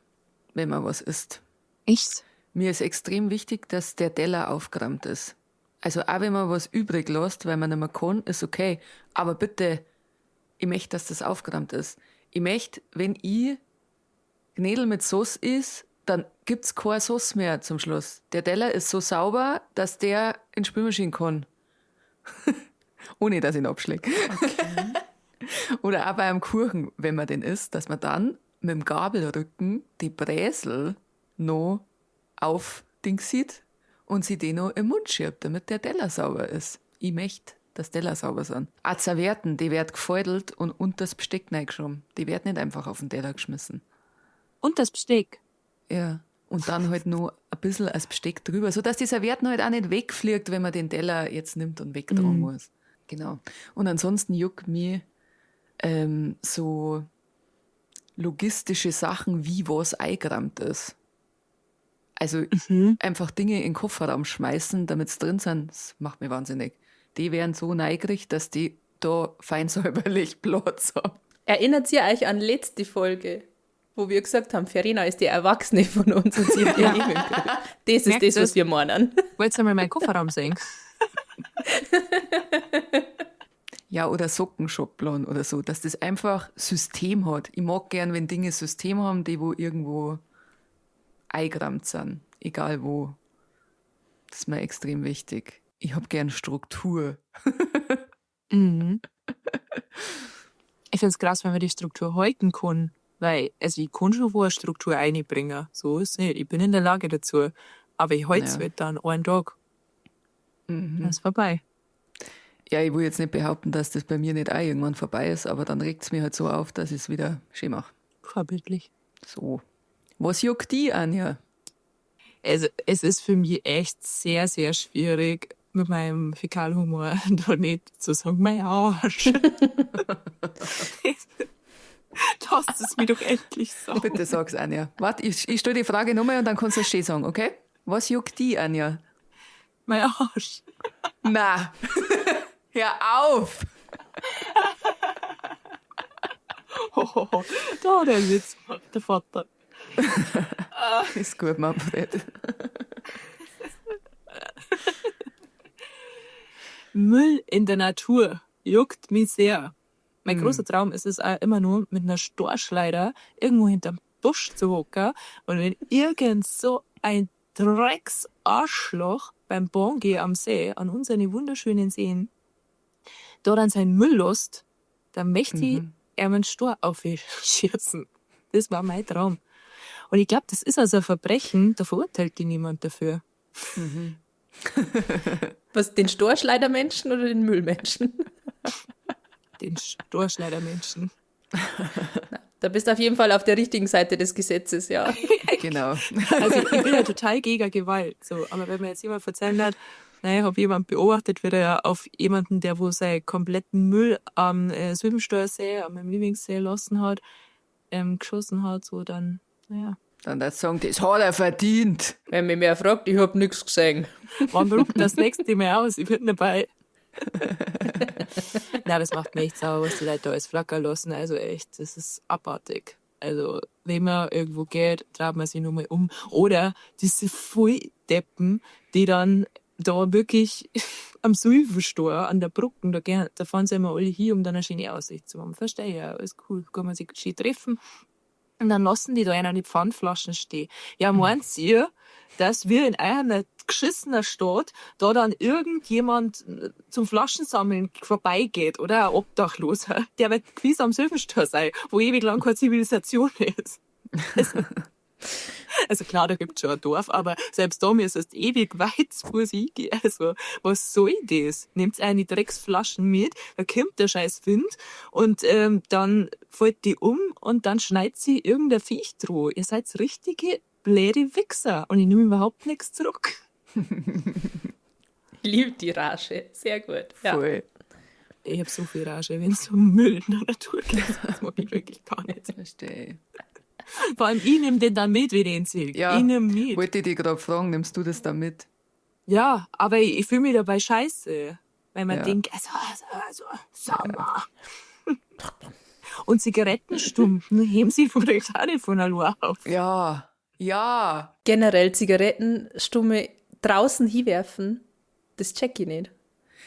wenn man was isst. Echt? Mir ist extrem wichtig, dass der Teller aufgeräumt ist. Also auch wenn man was übrig lässt, weil man nicht mehr kann, ist okay. Aber bitte, ich möchte, dass das aufgeräumt ist. Ich möchte, wenn ich Knädel mit Sauce isst, dann gibt's keine Sauce mehr zum Schluss. Der Teller ist so sauber, dass der in die Spülmaschine kann. Ohne, dass ich ihn abschlägt. Okay. Oder auch bei einem Kuchen, wenn man den isst, dass man dann mit dem Gabelrücken die Bräsel noch auf Ding sieht und sie den noch im Mund schiebt, damit der Teller sauber ist. Ich möchte, dass Teller sauber sind. Auch Servietten, die werden gefaltet und unter das Besteck reingeschoben. Die werden nicht einfach auf den Teller geschmissen. Und das Besteck? Ja. Und dann halt noch ein bisschen als Besteck drüber, sodass die Servietten halt auch nicht wegfliegt, wenn man den Teller jetzt nimmt und wegtragen muss. Genau. Und ansonsten juckt mir so logistische Sachen, wie was eingerammt ist. Also einfach Dinge in den Kofferraum schmeißen, damit sie drin sind, das macht mich wahnsinnig. Die wären so neugierig, dass die da fein säuberlich Platz haben. Erinnert ihr euch an letzte Folge, wo wir gesagt haben, Verena ist die Erwachsene von uns und sie hat ihr Leben im Griff. Das ist Merkt das, was das? wir meinen. Wolltest du mal meinen Kofferraum sehen? Ja, oder Sockenschubladen oder so, dass das einfach System hat. Ich mag gern, wenn Dinge System haben, die wo irgendwo eingerammt sind, egal wo. Das ist mir extrem wichtig. Ich hab gern Struktur. Mhm. Ich find's krass, wenn man die Struktur halten kann, weil, also ich kann schon wo eine Struktur einbringen. So ist es nicht. Ich bin in der Lage dazu. Aber ich halte es halt dann einen Tag. Dann ist vorbei. Ja, ich will jetzt nicht behaupten, dass das bei mir nicht auch irgendwann vorbei ist, aber dann regt's mir halt so auf, dass ich's wieder schön mach. Vorbildlich. So. Was juckt die, Anja? Also, es ist für mich echt sehr, sehr schwierig, mit meinem Fäkalhumor da nicht zu sagen, mein Arsch. Lass es mir doch endlich sagen. Bitte sag's, Anja. Warte, ich stelle die Frage nochmal und dann kannst du es schön sagen, okay? Was juckt die, Anja? Mein Arsch. Na, hör auf! Hohoho. Da der Witz gemacht, der Vater. Ist gut, Manfred. Müll in der Natur juckt mich sehr. Mein großer Traum ist es auch immer nur, mit einer Storchschleider irgendwo hinterm Busch zu hocken und wenn irgend so ein Drecksarschloch beim Bahngehen am See, an unseren wunderschönen Seen, da dann seinen Müll lässt, dann möchte ich ihm einen Stor aufschießen. Das war mein Traum. Und ich glaub, das ist also ein Verbrechen, da verurteilt die niemand dafür. Was, den Storschleidermenschen oder den Müllmenschen? Den Storschleidermenschen. Da bist du auf jeden Fall auf der richtigen Seite des Gesetzes, ja. Genau. Also ich bin ja total gegen Gewalt. So. Aber wenn mir jetzt jemand erzählen hat, naja, ich hab jemand beobachtet, wie der auf jemanden, der wo seinen kompletten Müll am Silbensteuersee, am Lieblingssee lassen hat, geschossen hat, so dann, naja. Dann das sagen, das hat er verdient. Wenn mich mehr fragt, ich hab nix gesehen. Wann druckt das nächste Mal aus? Ich bin dabei. Nein, das macht mich echt sauer, was die Leute da alles flackern lassen. Also echt, das ist abartig. Also, wenn man irgendwo geht, dreht man sich nochmal um. Oder diese Volldeppen, die dann da wirklich am Sylvenstor an der Brücke, da fahren sie immer alle hin, um dann eine schöne Aussicht zu haben. Verstehe ja, alles cool. Kann man sich schön treffen. Und dann lassen die da einer die Pfandflaschen stehen. Ja, meint ihr, dass wir in einer geschissener Stadt da dann irgendjemand zum Flaschensammeln vorbeigeht oder ein Obdachloser, der wird gewiss am Sylvenstor sein, wo ewig lang keine Zivilisation ist. Also klar, da gibt's schon ein Dorf, aber selbst da mir ist es ewig weit zu Fuß hingehen. Also, was soll das? Nehmt eine Drecksflaschen mit, da kommt der scheiß Wind und dann fällt die um und dann schneit sie irgendein Viech droh. Ihr seid richtige blöde Wichser und ich nehme überhaupt nichts zurück. Ich liebe die Rage. Sehr gut. Ja. Voll. Ich hab so viel Rage, wenn es um Müll in der Natur geht. Das mag ich wirklich gar nicht. Verstehe. Vor allem, ich nehm den dann mit, wie den sehe. Ja, ich nehm mit. Wollte ich dich gerade fragen, nimmst du das dann mit? Ja, aber ich fühle mich dabei scheiße. Weil man Ja. denkt, also, Sommer. Ja. Und Zigarettenstumpen heben sie vielleicht auch nicht von allein auf. Ja, ja. Generell Zigarettenstumme draußen hinwerfen, das check ich nicht.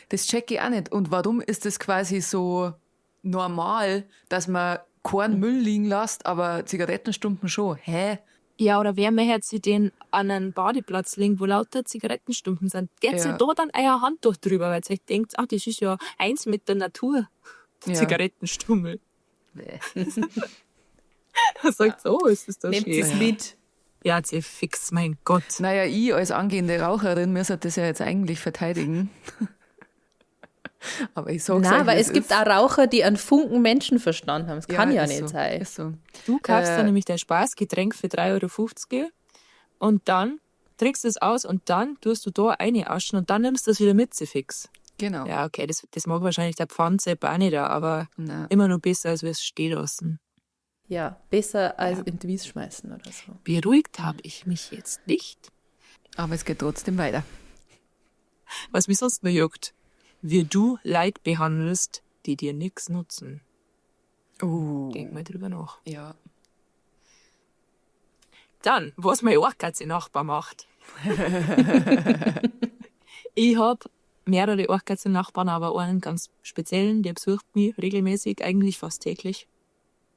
Das check ich auch nicht. Und warum ist das quasi so normal, dass man keinen Müll liegen lässt, aber Zigarettenstumpen schon? Hä? Ja, oder wer möchte sich den an einen Badeplatz legen, wo lauter Zigarettenstumpen sind? Geht sich Ja. da dann euer Handtuch drüber, weil ihr euch denkt, ach, das ist ja eins mit der Natur. Ja. Zigarettenstummel. Bäh. Da sagt so, oh, ist das da Nehmt schön. es mit. Ja, sie fix, mein Gott. Naja, ich als angehende Raucherin müsste das ja jetzt eigentlich verteidigen. Aber ich sag's Nein, euch, weil wie es gibt ist. auch Raucher, die einen Funken Menschenverstand haben. Das kann ja ist nicht so. sein. Ist so. Du kaufst dann nämlich dein Spaßgetränk für 3,50 € und dann trinkst du es aus und dann tust du da eine Aschen und dann nimmst du das wieder mit, sie fix. Genau. Ja, okay, das mag wahrscheinlich der Pfandsepp auch nicht, aber Nein. immer noch besser, als wir es stehen lassen. Ja, besser als in die Wies schmeißen oder so. Beruhigt habe ich mich jetzt nicht. Aber es geht trotzdem weiter. Was mich sonst noch juckt, wie du Leid behandelst, die dir nix nutzen. Oh. Denk mal drüber nach. Ja. Dann, was mein Orchkatze-Nachbar macht. Ich hab mehrere Orchkatze-Nachbarn, aber einen ganz speziellen, der besucht mich regelmäßig, eigentlich fast täglich.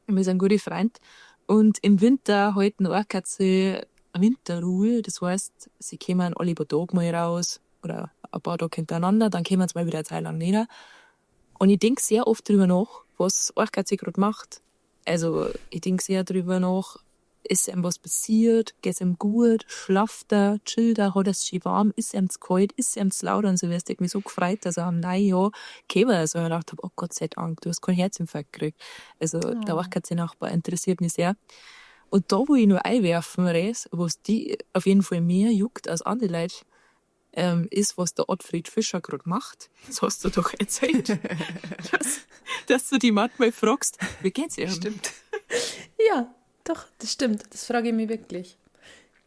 Wir sind gute Freunde. Und im Winter halten Orchkatze Winterruhe. Das heißt, sie kommen alle paar Tage mal raus oder ein paar Tage hintereinander, dann kommen sie mal wieder eine Zeit lang näher. Und ich denk sehr oft drüber nach, was Orchkatze grad macht. Also, ich denk sehr drüber nach, ist ihm was passiert, geht's ihm gut, schlaft er, chillt er, hat er's schön warm, ist ihm zu kalt, ist ihm zu laut und so, weißt du, ich hab mich so gefreut, dass er am Neujahr gekommen ist, weil ich gedacht hab, oh Gott sei Dank, du hast keinen Herzinfarkt gekriegt. Also, der Orchkatze-Nachbar interessiert mich sehr. Und da, wo ich nur einwerfen weiß, was die auf jeden Fall mehr juckt als andere Leute, ist, was der Ottfried Fischer grad macht. Das hast du doch erzählt. dass du die manchmal fragst, wie geht's ihm? Stimmt. Ja, doch, das stimmt. Das frage ich mich wirklich.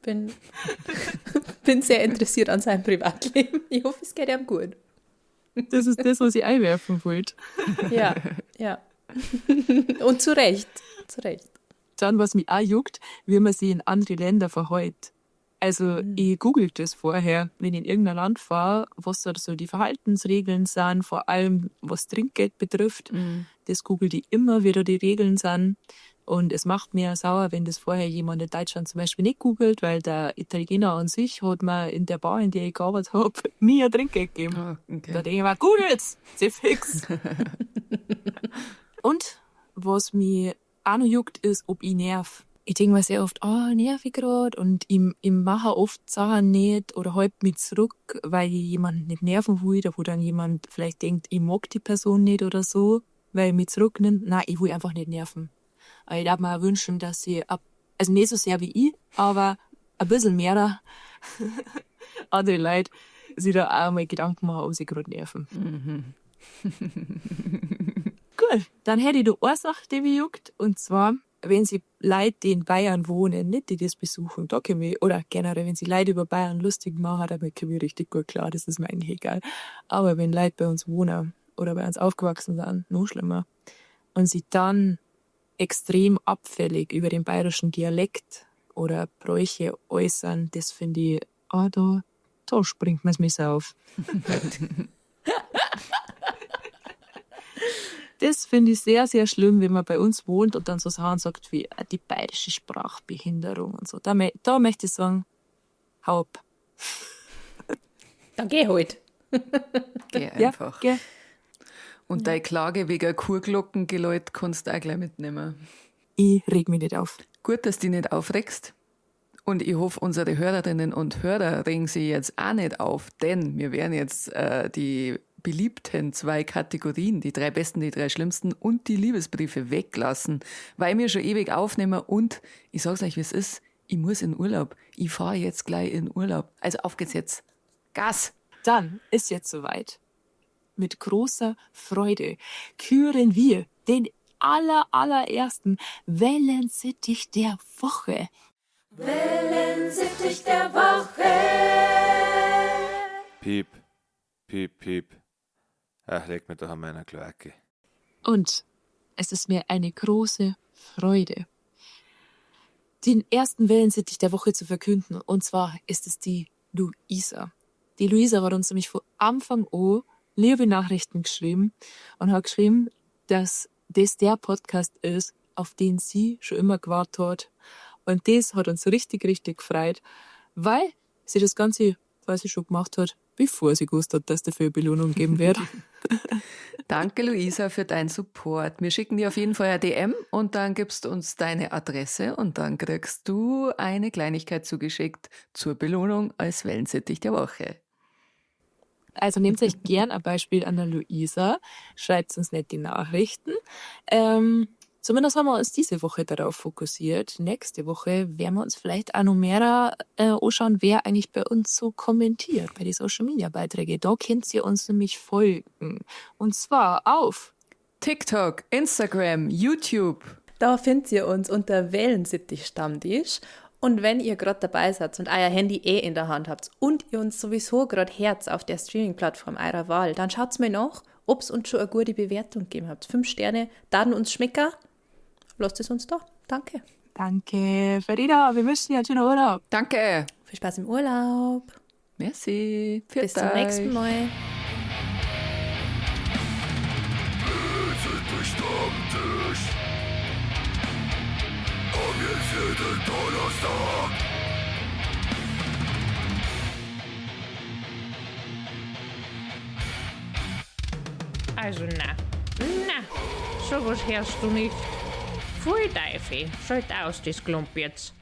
Bin, bin sehr interessiert an seinem Privatleben. Ich hoffe, es geht ihm gut. Das ist das, was ich einwerfen wollte. Ja, ja. Und zu Recht. Zu Recht. Dann, was mich auch juckt, wie man sich in andere Länder verhält. Also, ich google das vorher, wenn ich in irgendein Land fahre, was da so die Verhaltensregeln sind, vor allem was Trinkgeld betrifft. Das google ich immer, wie da die Regeln sind. Und es macht mir sauer, wenn das vorher jemand in Deutschland zum Beispiel nicht googelt, weil der Italiener an sich hat mir in der Bar, in der ich gearbeitet hab, nie ein Trinkgeld gegeben. Ah, okay. Da denke ich mir, googelt's, sie fix. Und was mich auch noch juckt, ist, ob ich nerv. Ich denke mir sehr oft, oh, nerv ich grad und ich mache oft Sachen nicht oder halt mich zurück, weil ich jemanden nicht nerven will, da wo dann jemand vielleicht denkt, ich mag die Person nicht oder so, weil ich mich zurücknehme. Nein, ich will einfach nicht nerven. Aber ich darf mir auch wünschen, dass sie ab, also nicht so sehr wie ich, aber ein bisschen mehr andere Leute sich da auch mal Gedanken machen, ob sie gerade nerven. Gut, dann hätte ich da eine Sache, die mich juckt, und zwar, wenn sie Leute, die in Bayern wohnen, nicht die das besuchen, da komme ich, oder generell, wenn sie Leute über Bayern lustig machen, damit komme ich richtig gut klar, das ist mir eigentlich egal. Aber wenn Leute bei uns wohnen oder bei uns aufgewachsen sind, noch schlimmer, und sie dann extrem abfällig über den bayerischen Dialekt oder Bräuche äußern, das finde ich, ah, da springt mir's Messer auf. Das finde ich sehr, sehr schlimm, wenn man bei uns wohnt und dann so Sachen sagt wie die bayerische Sprachbehinderung und so. Da möchte ich sagen, hau ab. Dann geh halt. Geh einfach. Ja, geh. Und deine Klage wegen Kuhglockengeläut kannst du auch gleich mitnehmen. Ich reg mich nicht auf. Gut, dass du dich nicht aufregst. Und ich hoffe, unsere Hörerinnen und Hörer regen sich jetzt auch nicht auf, denn wir werden jetzt die beliebten 2 Kategorien, die 3 besten, die 3 schlimmsten und die Liebesbriefe weglassen, weil wir schon ewig aufnehmen und ich sag's euch, wie es ist, ich muss in Urlaub. Ich fahr jetzt gleich in Urlaub. Also auf geht's jetzt. Gas! Dann ist jetzt soweit. Mit großer Freude küren wir den allerersten Wellensittich der Woche. Wellensittich der Woche. Piep, piep, piep. Ach, leg mir doch an meiner Kloake. Und es ist mir eine große Freude, den ersten Wellensittich der Woche zu verkünden. Und zwar ist es die Luisa. Die Luisa hat uns nämlich von Anfang an liebe Nachrichten geschrieben und hat geschrieben, dass das der Podcast ist, auf den sie schon immer gewartet hat. Und das hat uns richtig, richtig gefreut, weil sie das Ganze quasi schon gemacht hat, bevor sie gewusst hat, dass es dafür eine Belohnung geben wird. Danke, Luisa, für deinen Support. Wir schicken dir auf jeden Fall eine DM und dann gibst du uns deine Adresse und dann kriegst du eine Kleinigkeit zugeschickt zur Belohnung als Wellensittich der Woche. Also nehmt euch gern ein Beispiel an der Luisa, schreibt uns nett die Nachrichten. Zumindest haben wir uns diese Woche darauf fokussiert. Nächste Woche werden wir uns vielleicht auch noch mehr anschauen, wer eigentlich bei uns so kommentiert, bei den Social Media Beiträgen. Da könnt ihr uns nämlich folgen. Und zwar auf TikTok, Instagram, YouTube. Da findet ihr uns unter Wellensittich Stammtisch. Und wenn ihr grad dabei seid und euer Handy eh in der Hand habt und ihr uns sowieso grad Herz auf der Streaming-Plattform eurer Wahl, dann schaut's mal nach, ob's uns schon eine gute Bewertung gegeben habt. 5 Sterne, dann uns schmecken. Lasst es uns da. Danke. Danke, Farida. Wir wünschen dir einen schönen Urlaub. Danke. Viel Spaß im Urlaub. Merci. Pfiat Bis zum nächsten euch. Mal. Also na, na, sowas hörst du nicht. Pfui Teufel, schalt aus das Klump jetzt.